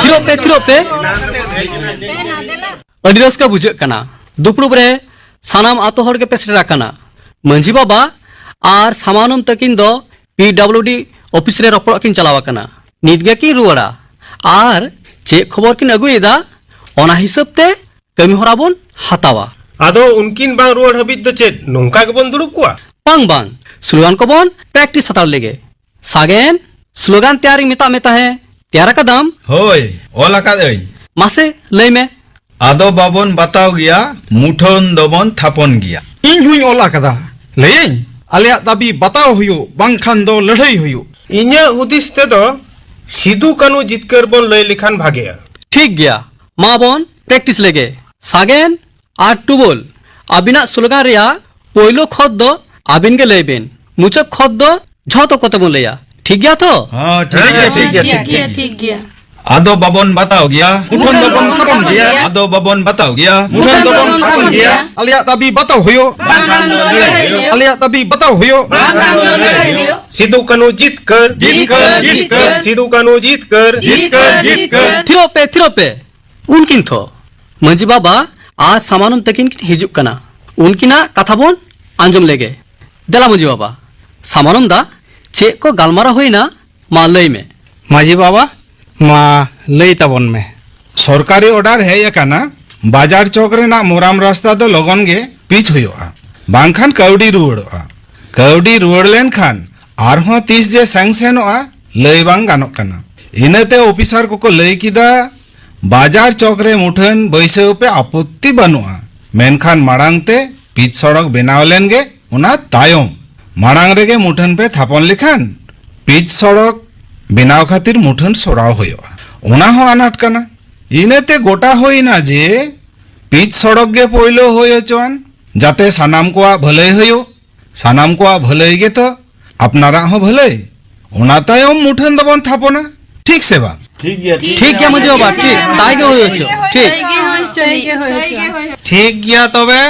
ᱛᱷᱤᱨᱚᱜ ᱯᱮ, ᱛᱷᱤᱨᱚᱜ ᱯᱮ᱾ ᱟᱹᱰᱤ ᱨᱟᱹᱥᱠᱟᱹ ᱵᱩᱡᱷᱟᱹᱜ ᱠᱟᱱᱟ᱾ ᱫᱩᱯᱲᱩᱵ ᱨᱮ ᱥᱟᱱᱟᱢ ᱟᱛᱳ ᱦᱚᱲ ᱜᱮᱯᱮ ᱥᱮᱴᱮᱨ ᱟᱠᱟᱱᱟ᱾ ᱢᱟᱹᱡᱷᱤ ᱵᱟᱵᱟ ᱟᱨ ᱥᱟᱢᱟᱱᱚᱢ ᱛᱟᱹᱠᱤᱱ ᱫᱚ ᱯᱤ ᱰᱟᱵᱞᱤᱭᱩ ᱰᱤ ᱚᱯᱷᱤᱥ ᱨᱮ ᱨᱚᱯᱚᱲᱚᱜ ᱠᱤᱱ ᱪᱟᱞᱟᱣ ᱟᱠᱟᱱᱟ᱾ ᱱᱤᱛ ᱜᱮᱠᱤᱱ ᱨᱩᱣᱟᱹᱲᱟ᱾ ᱟᱨ ᱪᱮᱫ ᱠᱷᱚᱵᱚᱨ ᱠᱤᱱ ᱟᱹᱜᱩᱭᱮᱫᱟ, ᱚᱱᱟ ᱦᱤᱥᱟᱹᱵ ᱛᱮ ᱠᱟᱹᱢᱤ ᱦᱚᱨᱟ ᱵᱚᱱ ᱦᱟᱛᱟᱣᱟ᱾ ᱟᱫᱚ ᱩᱱᱠᱤᱱ ᱵᱟᱝ ᱨᱩᱣᱟᱹᱲ ᱦᱟᱹᱵᱤᱡ ᱫᱚ ᱪᱮᱫ ᱱᱚᱝᱠᱟ ᱜᱮᱵᱚᱱ ᱫᱩᱲᱩᱵ ᱠᱚᱣᱟ? ᱵᱟᱝ, ᱵᱟᱝ, ᱥᱞᱳᱜᱟᱱ ᱠᱚᱵᱚᱱ ᱯᱨᱮᱠᱴᱤᱥ ᱦᱟᱛᱟᱲ ᱞᱮᱜᱮ᱾ ᱥᱟᱜᱮᱱ, ᱥᱞᱳᱜᱟᱱ ᱛᱮᱭᱟᱨᱤᱧ ᱢᱮᱛᱟᱜ ᱢᱮ ᱛᱟᱦᱮᱸ᱾ ᱛᱮᱭᱟᱨ ᱟᱠᱟᱫᱟᱢ? ᱦᱳᱭ, ᱚᱞ ᱟᱠᱟᱫᱟᱹᱧ᱾ ᱢᱟᱥᱮ, ᱞᱟᱹᱭ ᱢᱮ᱾ ᱟᱫᱚ ᱵᱟᱵᱚᱱ ᱵᱟᱛᱟᱣ ᱜᱮᱭᱟ, ᱢᱩᱴᱷᱟᱹᱱ ᱫᱚᱵᱚᱱ ᱛᱷᱟᱯᱚᱱ ᱜᱮᱭᱟ᱾ ᱤᱧ ᱦᱚᱸᱧ ᱚᱞ ᱟᱠᱟᱫᱟ᱾ ᱞᱟᱹᱭᱟᱹᱧ, ᱟᱞᱮᱭᱟᱜ ᱫᱟᱹᱵᱤ ᱵᱟᱛᱟᱣ ᱦᱩᱭᱩᱜ, ᱵᱟᱝᱠᱷᱟᱱ ᱫᱚ ᱞᱟᱹᱲᱦᱟᱹᱭ ᱦᱩᱭᱩᱜ᱾ ᱤᱧᱟᱹᱜ ᱦᱩᱫᱤᱥ ᱛᱮᱫᱚ ᱥᱤᱫᱩ ᱠᱟᱹᱱᱩ ᱡᱤᱛᱠᱟᱹᱨ ᱵᱚᱱ ᱞᱟᱹᱭ ᱞᱮᱠᱷᱟᱱ ᱵᱷᱟᱜᱮᱜᱼᱟ᱾ ᱴᱷᱤᱠ ᱜᱮᱭᱟ, ᱢᱟ ᱵᱚᱱ practice ᱞᱮᱜᱮ᱾ ᱥᱟᱜᱮᱱ ᱟᱨ ᱴᱩᱵᱚᱞ, ᱟᱹᱵᱤᱱᱟᱜ slogan ᱨᱮᱭᱟᱜ ᱯᱳᱭᱞᱳ ᱠᱷᱚᱛ ᱫᱚ ᱟᱹᱵᱤᱱ ᱜᱮ ᱞᱟᱹᱭ ᱵᱤᱱ, ᱢᱩᱪᱟᱹᱫ ᱠᱷᱚᱛ ᱫᱚ ᱡᱷᱚᱛᱚ ᱠᱚᱛᱮ ᱵᱚᱱ ᱞᱟᱹᱭᱟ᱾ ᱴᱷᱤᱠ ᱜᱮᱭᱟ ᱛᱚ? ᱦᱚᱸ, ᱴᱷᱤᱠ ᱜᱮᱭᱟ, ᱴᱷᱤᱠ ᱜᱮᱭᱟ, ᱴᱷᱤᱠ ᱜᱮᱭᱟ, ᱴᱷᱤᱠ ᱜᱮᱭᱟ᱾ ᱟᱫᱚ ᱵᱟᱵᱚᱱ ᱵᱟᱛᱟᱣ ᱜᱮᱭᱟ᱾ ᱢᱩᱴᱷᱟᱹᱱ ᱫᱚᱵᱚᱱ ᱛᱷᱟᱯᱚᱱ ᱜᱮᱭᱟ᱾ ᱟᱫᱚ ᱵᱟᱵᱚᱱ ᱵᱟᱛᱟᱣ ᱜᱮᱭᱟ᱾ ᱢᱩᱴᱷᱟᱹᱱ ᱫᱚᱵᱚᱱ ᱛᱷᱟᱯᱚᱱ ᱜᱮᱭᱟ᱾ ᱟᱞᱮᱭᱟᱜ ᱫᱟᱹᱵᱤ ᱵᱟᱛᱟᱣ ᱦᱩᱭᱩᱜ᱾ ᱵᱟᱝᱠᱷᱟᱱ ᱫᱚ ᱞᱟᱹᱲᱦᱟᱹᱭ ᱦᱩᱭᱩᱜ᱾ ᱟᱞᱮᱭᱟᱜ ᱫᱟᱹᱵᱤ ᱵᱟᱛᱟᱣ ᱦᱩᱭᱩᱜ᱾ ᱵᱟᱝᱠᱷᱟᱱ ᱫᱚ ᱞᱟᱹᱲᱦᱟᱹᱭ ᱦᱩᱭᱩᱜ᱾ ᱥᱤᱫᱩ ᱠᱟᱹᱱᱩ ᱡᱤᱛᱠᱟᱹᱨ᱾ ᱡᱤᱛᱠᱟᱹᱨ, ᱡᱤᱛᱠᱟᱹᱨ᱾ ᱥᱤᱫᱩ ᱠᱟᱹᱱᱩ ᱡᱤᱛᱠᱟᱹᱨ᱾ ᱡᱤᱛᱠᱟᱹᱨ, ᱡᱤᱛᱠᱟᱹᱨ᱾ ᱛᱷᱤᱨᱚᱜ ᱯᱮ, ᱛᱷᱤᱨᱚᱜ ᱯᱮ᱾ ᱩᱱᱠᱤᱱ ᱛᱷᱚ ᱢᱟᱹᱡᱷᱤ ᱵᱟᱵᱟ ᱟᱨ ᱥᱟᱢᱟᱱᱚᱱ ᱛᱟᱹᱠᱤᱱ ᱠᱤᱱ ᱦᱤᱡᱩᱜ ᱠᱟᱱᱟ᱾ ᱩᱱᱠᱤᱱᱟᱜ ᱠᱟᱛᱷᱟ ᱵᱚᱱ ᱟᱸᱡᱚᱢ ᱞᱮᱜᱮ᱾ ᱫᱮᱞᱟ ᱢᱟᱹᱡᱷᱤ ᱵᱟᱵᱟ, ᱥᱟᱢᱟᱱᱚᱱ ᱫᱟ, ᱪᱮᱫ ᱠᱚ ᱜᱟᱞᱢᱟᱨᱟᱣ ᱦᱩᱭᱱᱟ? ᱢᱟ ᱞᱟᱹᱭ ᱢᱮ᱾ ᱢᱟᱹᱡᱷᱤ ᱵᱟᱵᱟ, ᱢᱟ ᱞᱟᱹᱭ ᱛᱟᱵᱚᱱ ᱢᱮ᱾ ᱥᱚᱨᱠᱟᱨᱤ order ᱦᱮᱡ ᱟᱠᱟᱱᱟ, ᱵᱟᱡᱟᱨ ᱪᱚᱠ ᱨᱮᱱᱟᱜ ᱢᱳᱨᱟᱢ ᱨᱟᱥᱛᱟ ᱫᱚ ᱞᱚᱜᱚᱱ ᱜᱮ pitch ᱦᱩᱭᱩᱜᱼᱟ, ᱵᱟᱝᱠᱷᱟᱱ ᱠᱟᱹᱣᱰᱤ ᱨᱩᱣᱟᱹᱲᱚᱜᱼᱟ᱾ ᱠᱟᱹᱣᱰᱤ ᱨᱩᱣᱟᱹᱲ ᱞᱮᱱᱠᱷᱟᱱ ᱟᱨᱦᱚᱸ ᱛᱤᱥ ᱡᱮ sanctionᱚᱜᱼᱟ, ᱞᱟᱹᱭ ᱵᱟᱝ ᱜᱟᱱᱚᱜ ᱠᱟᱱᱟ᱾ ᱤᱱᱟᱹᱛᱮ officer ᱠᱚᱠᱚ ᱞᱟᱹᱭ ᱠᱮᱫᱟ, ᱵᱟᱡᱟᱨ ᱪᱚᱠ ᱨᱮ ᱢᱩᱴᱷᱟᱹᱱ ᱵᱟᱹᱭᱥᱟᱹᱣ ᱯᱮ, ᱟᱯᱚᱛᱛᱤ ᱵᱟᱹᱱᱩᱜᱼᱟ, ᱢᱮᱱᱠᱷᱟᱱ ᱢᱟᱲᱟᱝ ᱛᱮ pitch ᱥᱚᱲᱚᱠ ᱵᱮᱱᱟᱣ ᱞᱮᱱ ᱜᱮ, ᱚᱱᱟ ᱛᱟᱭᱚᱢ ᱢᱟᱲᱟᱝ ᱨᱮᱜᱮ ᱢᱩᱴᱷᱟᱹᱱ ᱯᱮ ᱛᱷᱟᱯᱚᱱ ᱞᱮᱠᱷᱟᱱ pitch ᱥᱚᱲᱚᱠ ᱵᱮᱱᱟᱣ ᱠᱷᱟᱹᱛᱤᱨ ᱢᱩᱴᱷᱟᱹᱱ ᱥᱚᱨᱟᱣ ᱦᱩᱭᱩᱜᱼᱟ, ᱚᱱᱟ ᱦᱚᱸ ᱟᱱᱟᱴ ᱠᱟᱱᱟ᱾ ᱤᱱᱟᱹᱛᱮ ᱜᱚᱴᱟ ᱦᱩᱭᱱᱟ ᱡᱮ pitch ᱥᱚᱲᱚᱠ ᱜᱮ ᱯᱳᱭᱞᱳ ᱦᱩᱭ ᱦᱚᱪᱚᱣᱟᱱ, ᱡᱟᱛᱮ ᱥᱟᱱᱟᱢ ᱠᱚᱣᱟᱜ ᱵᱷᱟᱹᱞᱟᱹᱭ ᱦᱩᱭᱩᱜ᱾ ᱥᱟᱱᱟᱢ ᱠᱚᱣᱟᱜ ᱵᱷᱟᱹᱞᱟᱹᱭ ᱜᱮᱛᱚ ᱟᱯᱱᱟᱨᱟᱜ ᱦᱚᱸ ᱵᱷᱟᱹᱞᱟᱹᱭ᱾ ᱚᱱᱟ ᱛᱟᱭᱚᱢ ᱢᱩᱴᱷᱟᱹᱱ ᱫᱚᱵᱚᱱ ᱛᱷᱟᱯᱚᱱᱟ, ᱴᱷᱤᱠ ᱥᱮ ᱵᱟᱝ? ᱴᱷᱤᱠ ᱜᱮᱭᱟ, ᱴᱷᱤᱠ ᱜᱮᱭᱟ ᱢᱟᱹᱡᱷᱤ ᱵᱟᱵᱟ, ᱴᱷᱤᱠ᱾ ᱛᱟᱭ ᱜᱮ ᱦᱩᱭ ᱦᱚᱪᱚ, ᱴᱷᱤᱠ᱾ ᱛᱟᱭ ᱜᱮ ᱦᱩᱭ ᱦᱚᱪᱚ, ᱛᱟᱭ ᱜᱮ ᱦᱩᱭ ᱦᱚᱪᱚ᱾ ᱴᱷᱤᱠ ᱜᱮᱭᱟ ᱛᱚᱵᱮ,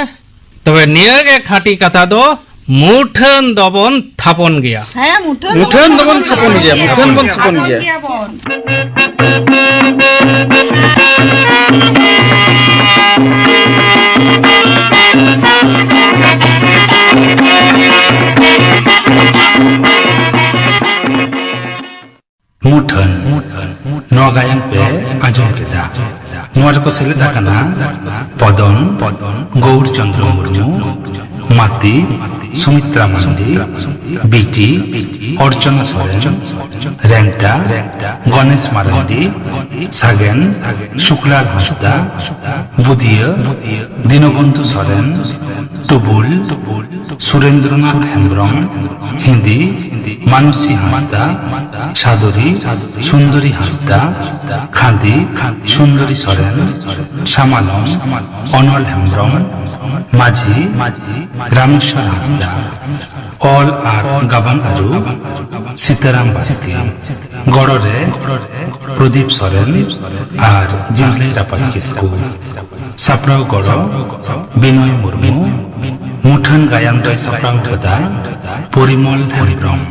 ᱛᱚᱵᱮ ᱱᱤᱭᱟᱹ ᱜᱮ ᱠᱷᱟᱹᱴᱤ ᱠᱟᱛᱷᱟ ᱫᱚ, ᱢᱩᱴᱷᱟᱹᱱ ᱫᱚᱵᱚᱱ ᱛᱷᱟᱯᱚᱱ ᱜᱮᱭᱟ᱾ ᱦᱮᱸ, ᱢᱩᱴᱷᱟᱹᱱ ᱢᱩᱴᱷᱟᱹᱱ ᱫᱚᱵᱚᱱ ᱛᱷᱟᱯᱚᱱ ᱜᱮᱭᱟ, ᱢᱩᱴᱷᱟᱹᱱ ᱵᱚᱱ ᱛᱷᱟᱯᱚᱱ ᱜᱮᱭᱟ᱾ ᱵᱚᱱ᱾ ᱢᱩᱴᱷᱟᱹᱱ, ᱱᱚᱣᱟ ᱜᱟᱭᱟᱱ ᱯᱮ ᱟᱸᱡᱚᱢ ᱠᱮᱫᱟ᱾ ᱱᱚᱣᱟ ᱨᱮᱠᱚ ᱥᱮᱞᱮᱫ ᱟᱠᱟᱱᱟ ᱯᱚᱫᱚᱱ, ᱜᱳᱣᱩᱨ ᱪᱚᱸᱫᱽᱨᱚ ᱢᱩᱨᱢᱩ, ᱢᱟᱹᱛᱤ, ᱥᱩᱢᱤᱛᱨᱟ ᱢᱟᱱᱰᱤ᱾ ᱵᱤᱴᱤ, ᱚᱨᱪᱚᱱᱟ ᱥᱚᱨᱮᱱ᱾ ᱨᱮᱱᱴᱟ, ᱜᱚᱱᱮᱥ ᱢᱟᱨᱟᱱᱰᱤ᱾ ᱥᱟᱜᱮᱱ, ᱥᱩᱠᱞᱟᱞ ᱦᱟᱸᱥᱫᱟ᱾ ᱵᱩᱫᱤᱭᱟᱹ, ᱫᱤᱱᱚᱵᱚᱱᱫᱷᱩ ᱥᱚᱨᱮᱱ᱾ ᱴᱩᱵᱩᱞ, ᱥᱩᱨᱮᱱᱫᱨᱚᱱᱟᱛᱷ ᱦᱮᱢᱵᱽᱨᱚᱢ᱾ ᱦᱤᱱᱫᱤ, ᱢᱟᱱᱩᱥᱤ ᱦᱟᱸᱥᱫᱟ᱾ ᱥᱟᱫᱚᱨᱤ, ᱥᱩᱱᱫᱚᱨᱤ ᱦᱟᱸᱥᱫᱟ᱾ ᱠᱷᱟᱸᱫᱤ, ᱥᱩᱱᱫᱚᱨᱤ ᱥᱚᱨᱮᱱ᱾ ᱥᱟᱢᱟᱱᱚᱢ, ᱚᱱᱚᱞ ᱦᱮᱢᱵᱽᱨᱚᱢ᱾ ᱢᱟᱹᱡᱷᱤ, ᱨᱟᱢᱮᱥᱣᱚᱨ ᱦᱟᱸᱥᱫᱟ᱾ ᱚᱞ ᱟᱨ ᱜᱟᱵᱟᱱ ᱟᱹᱨᱩ, ᱥᱤᱛᱟᱨᱟᱢ ᱵᱟᱥᱠᱮ᱾ ᱜᱚᱲᱚ ᱨᱮ, ᱯᱨᱚᱫᱤᱯ ᱥᱚᱨᱮᱱ ᱟᱨ ᱡᱤᱝᱞᱟᱹᱭ ᱨᱟᱯᱟᱡᱽ ᱠᱤᱥᱠᱩ᱾ ᱥᱟᱯᱲᱟᱣ ᱜᱚᱲᱚ, ᱵᱤᱱᱚᱭ ᱢᱩᱨᱢᱩ᱾ ᱢᱩᱴᱷᱟᱹᱱ ᱜᱟᱭᱟᱱ ᱫᱚᱭ ᱥᱟᱯᱲᱟᱣ ᱟᱠᱟᱫᱟ ᱯᱚᱨᱤᱢᱚᱞ ᱦᱮᱢᱵᱽᱨᱚᱢ᱾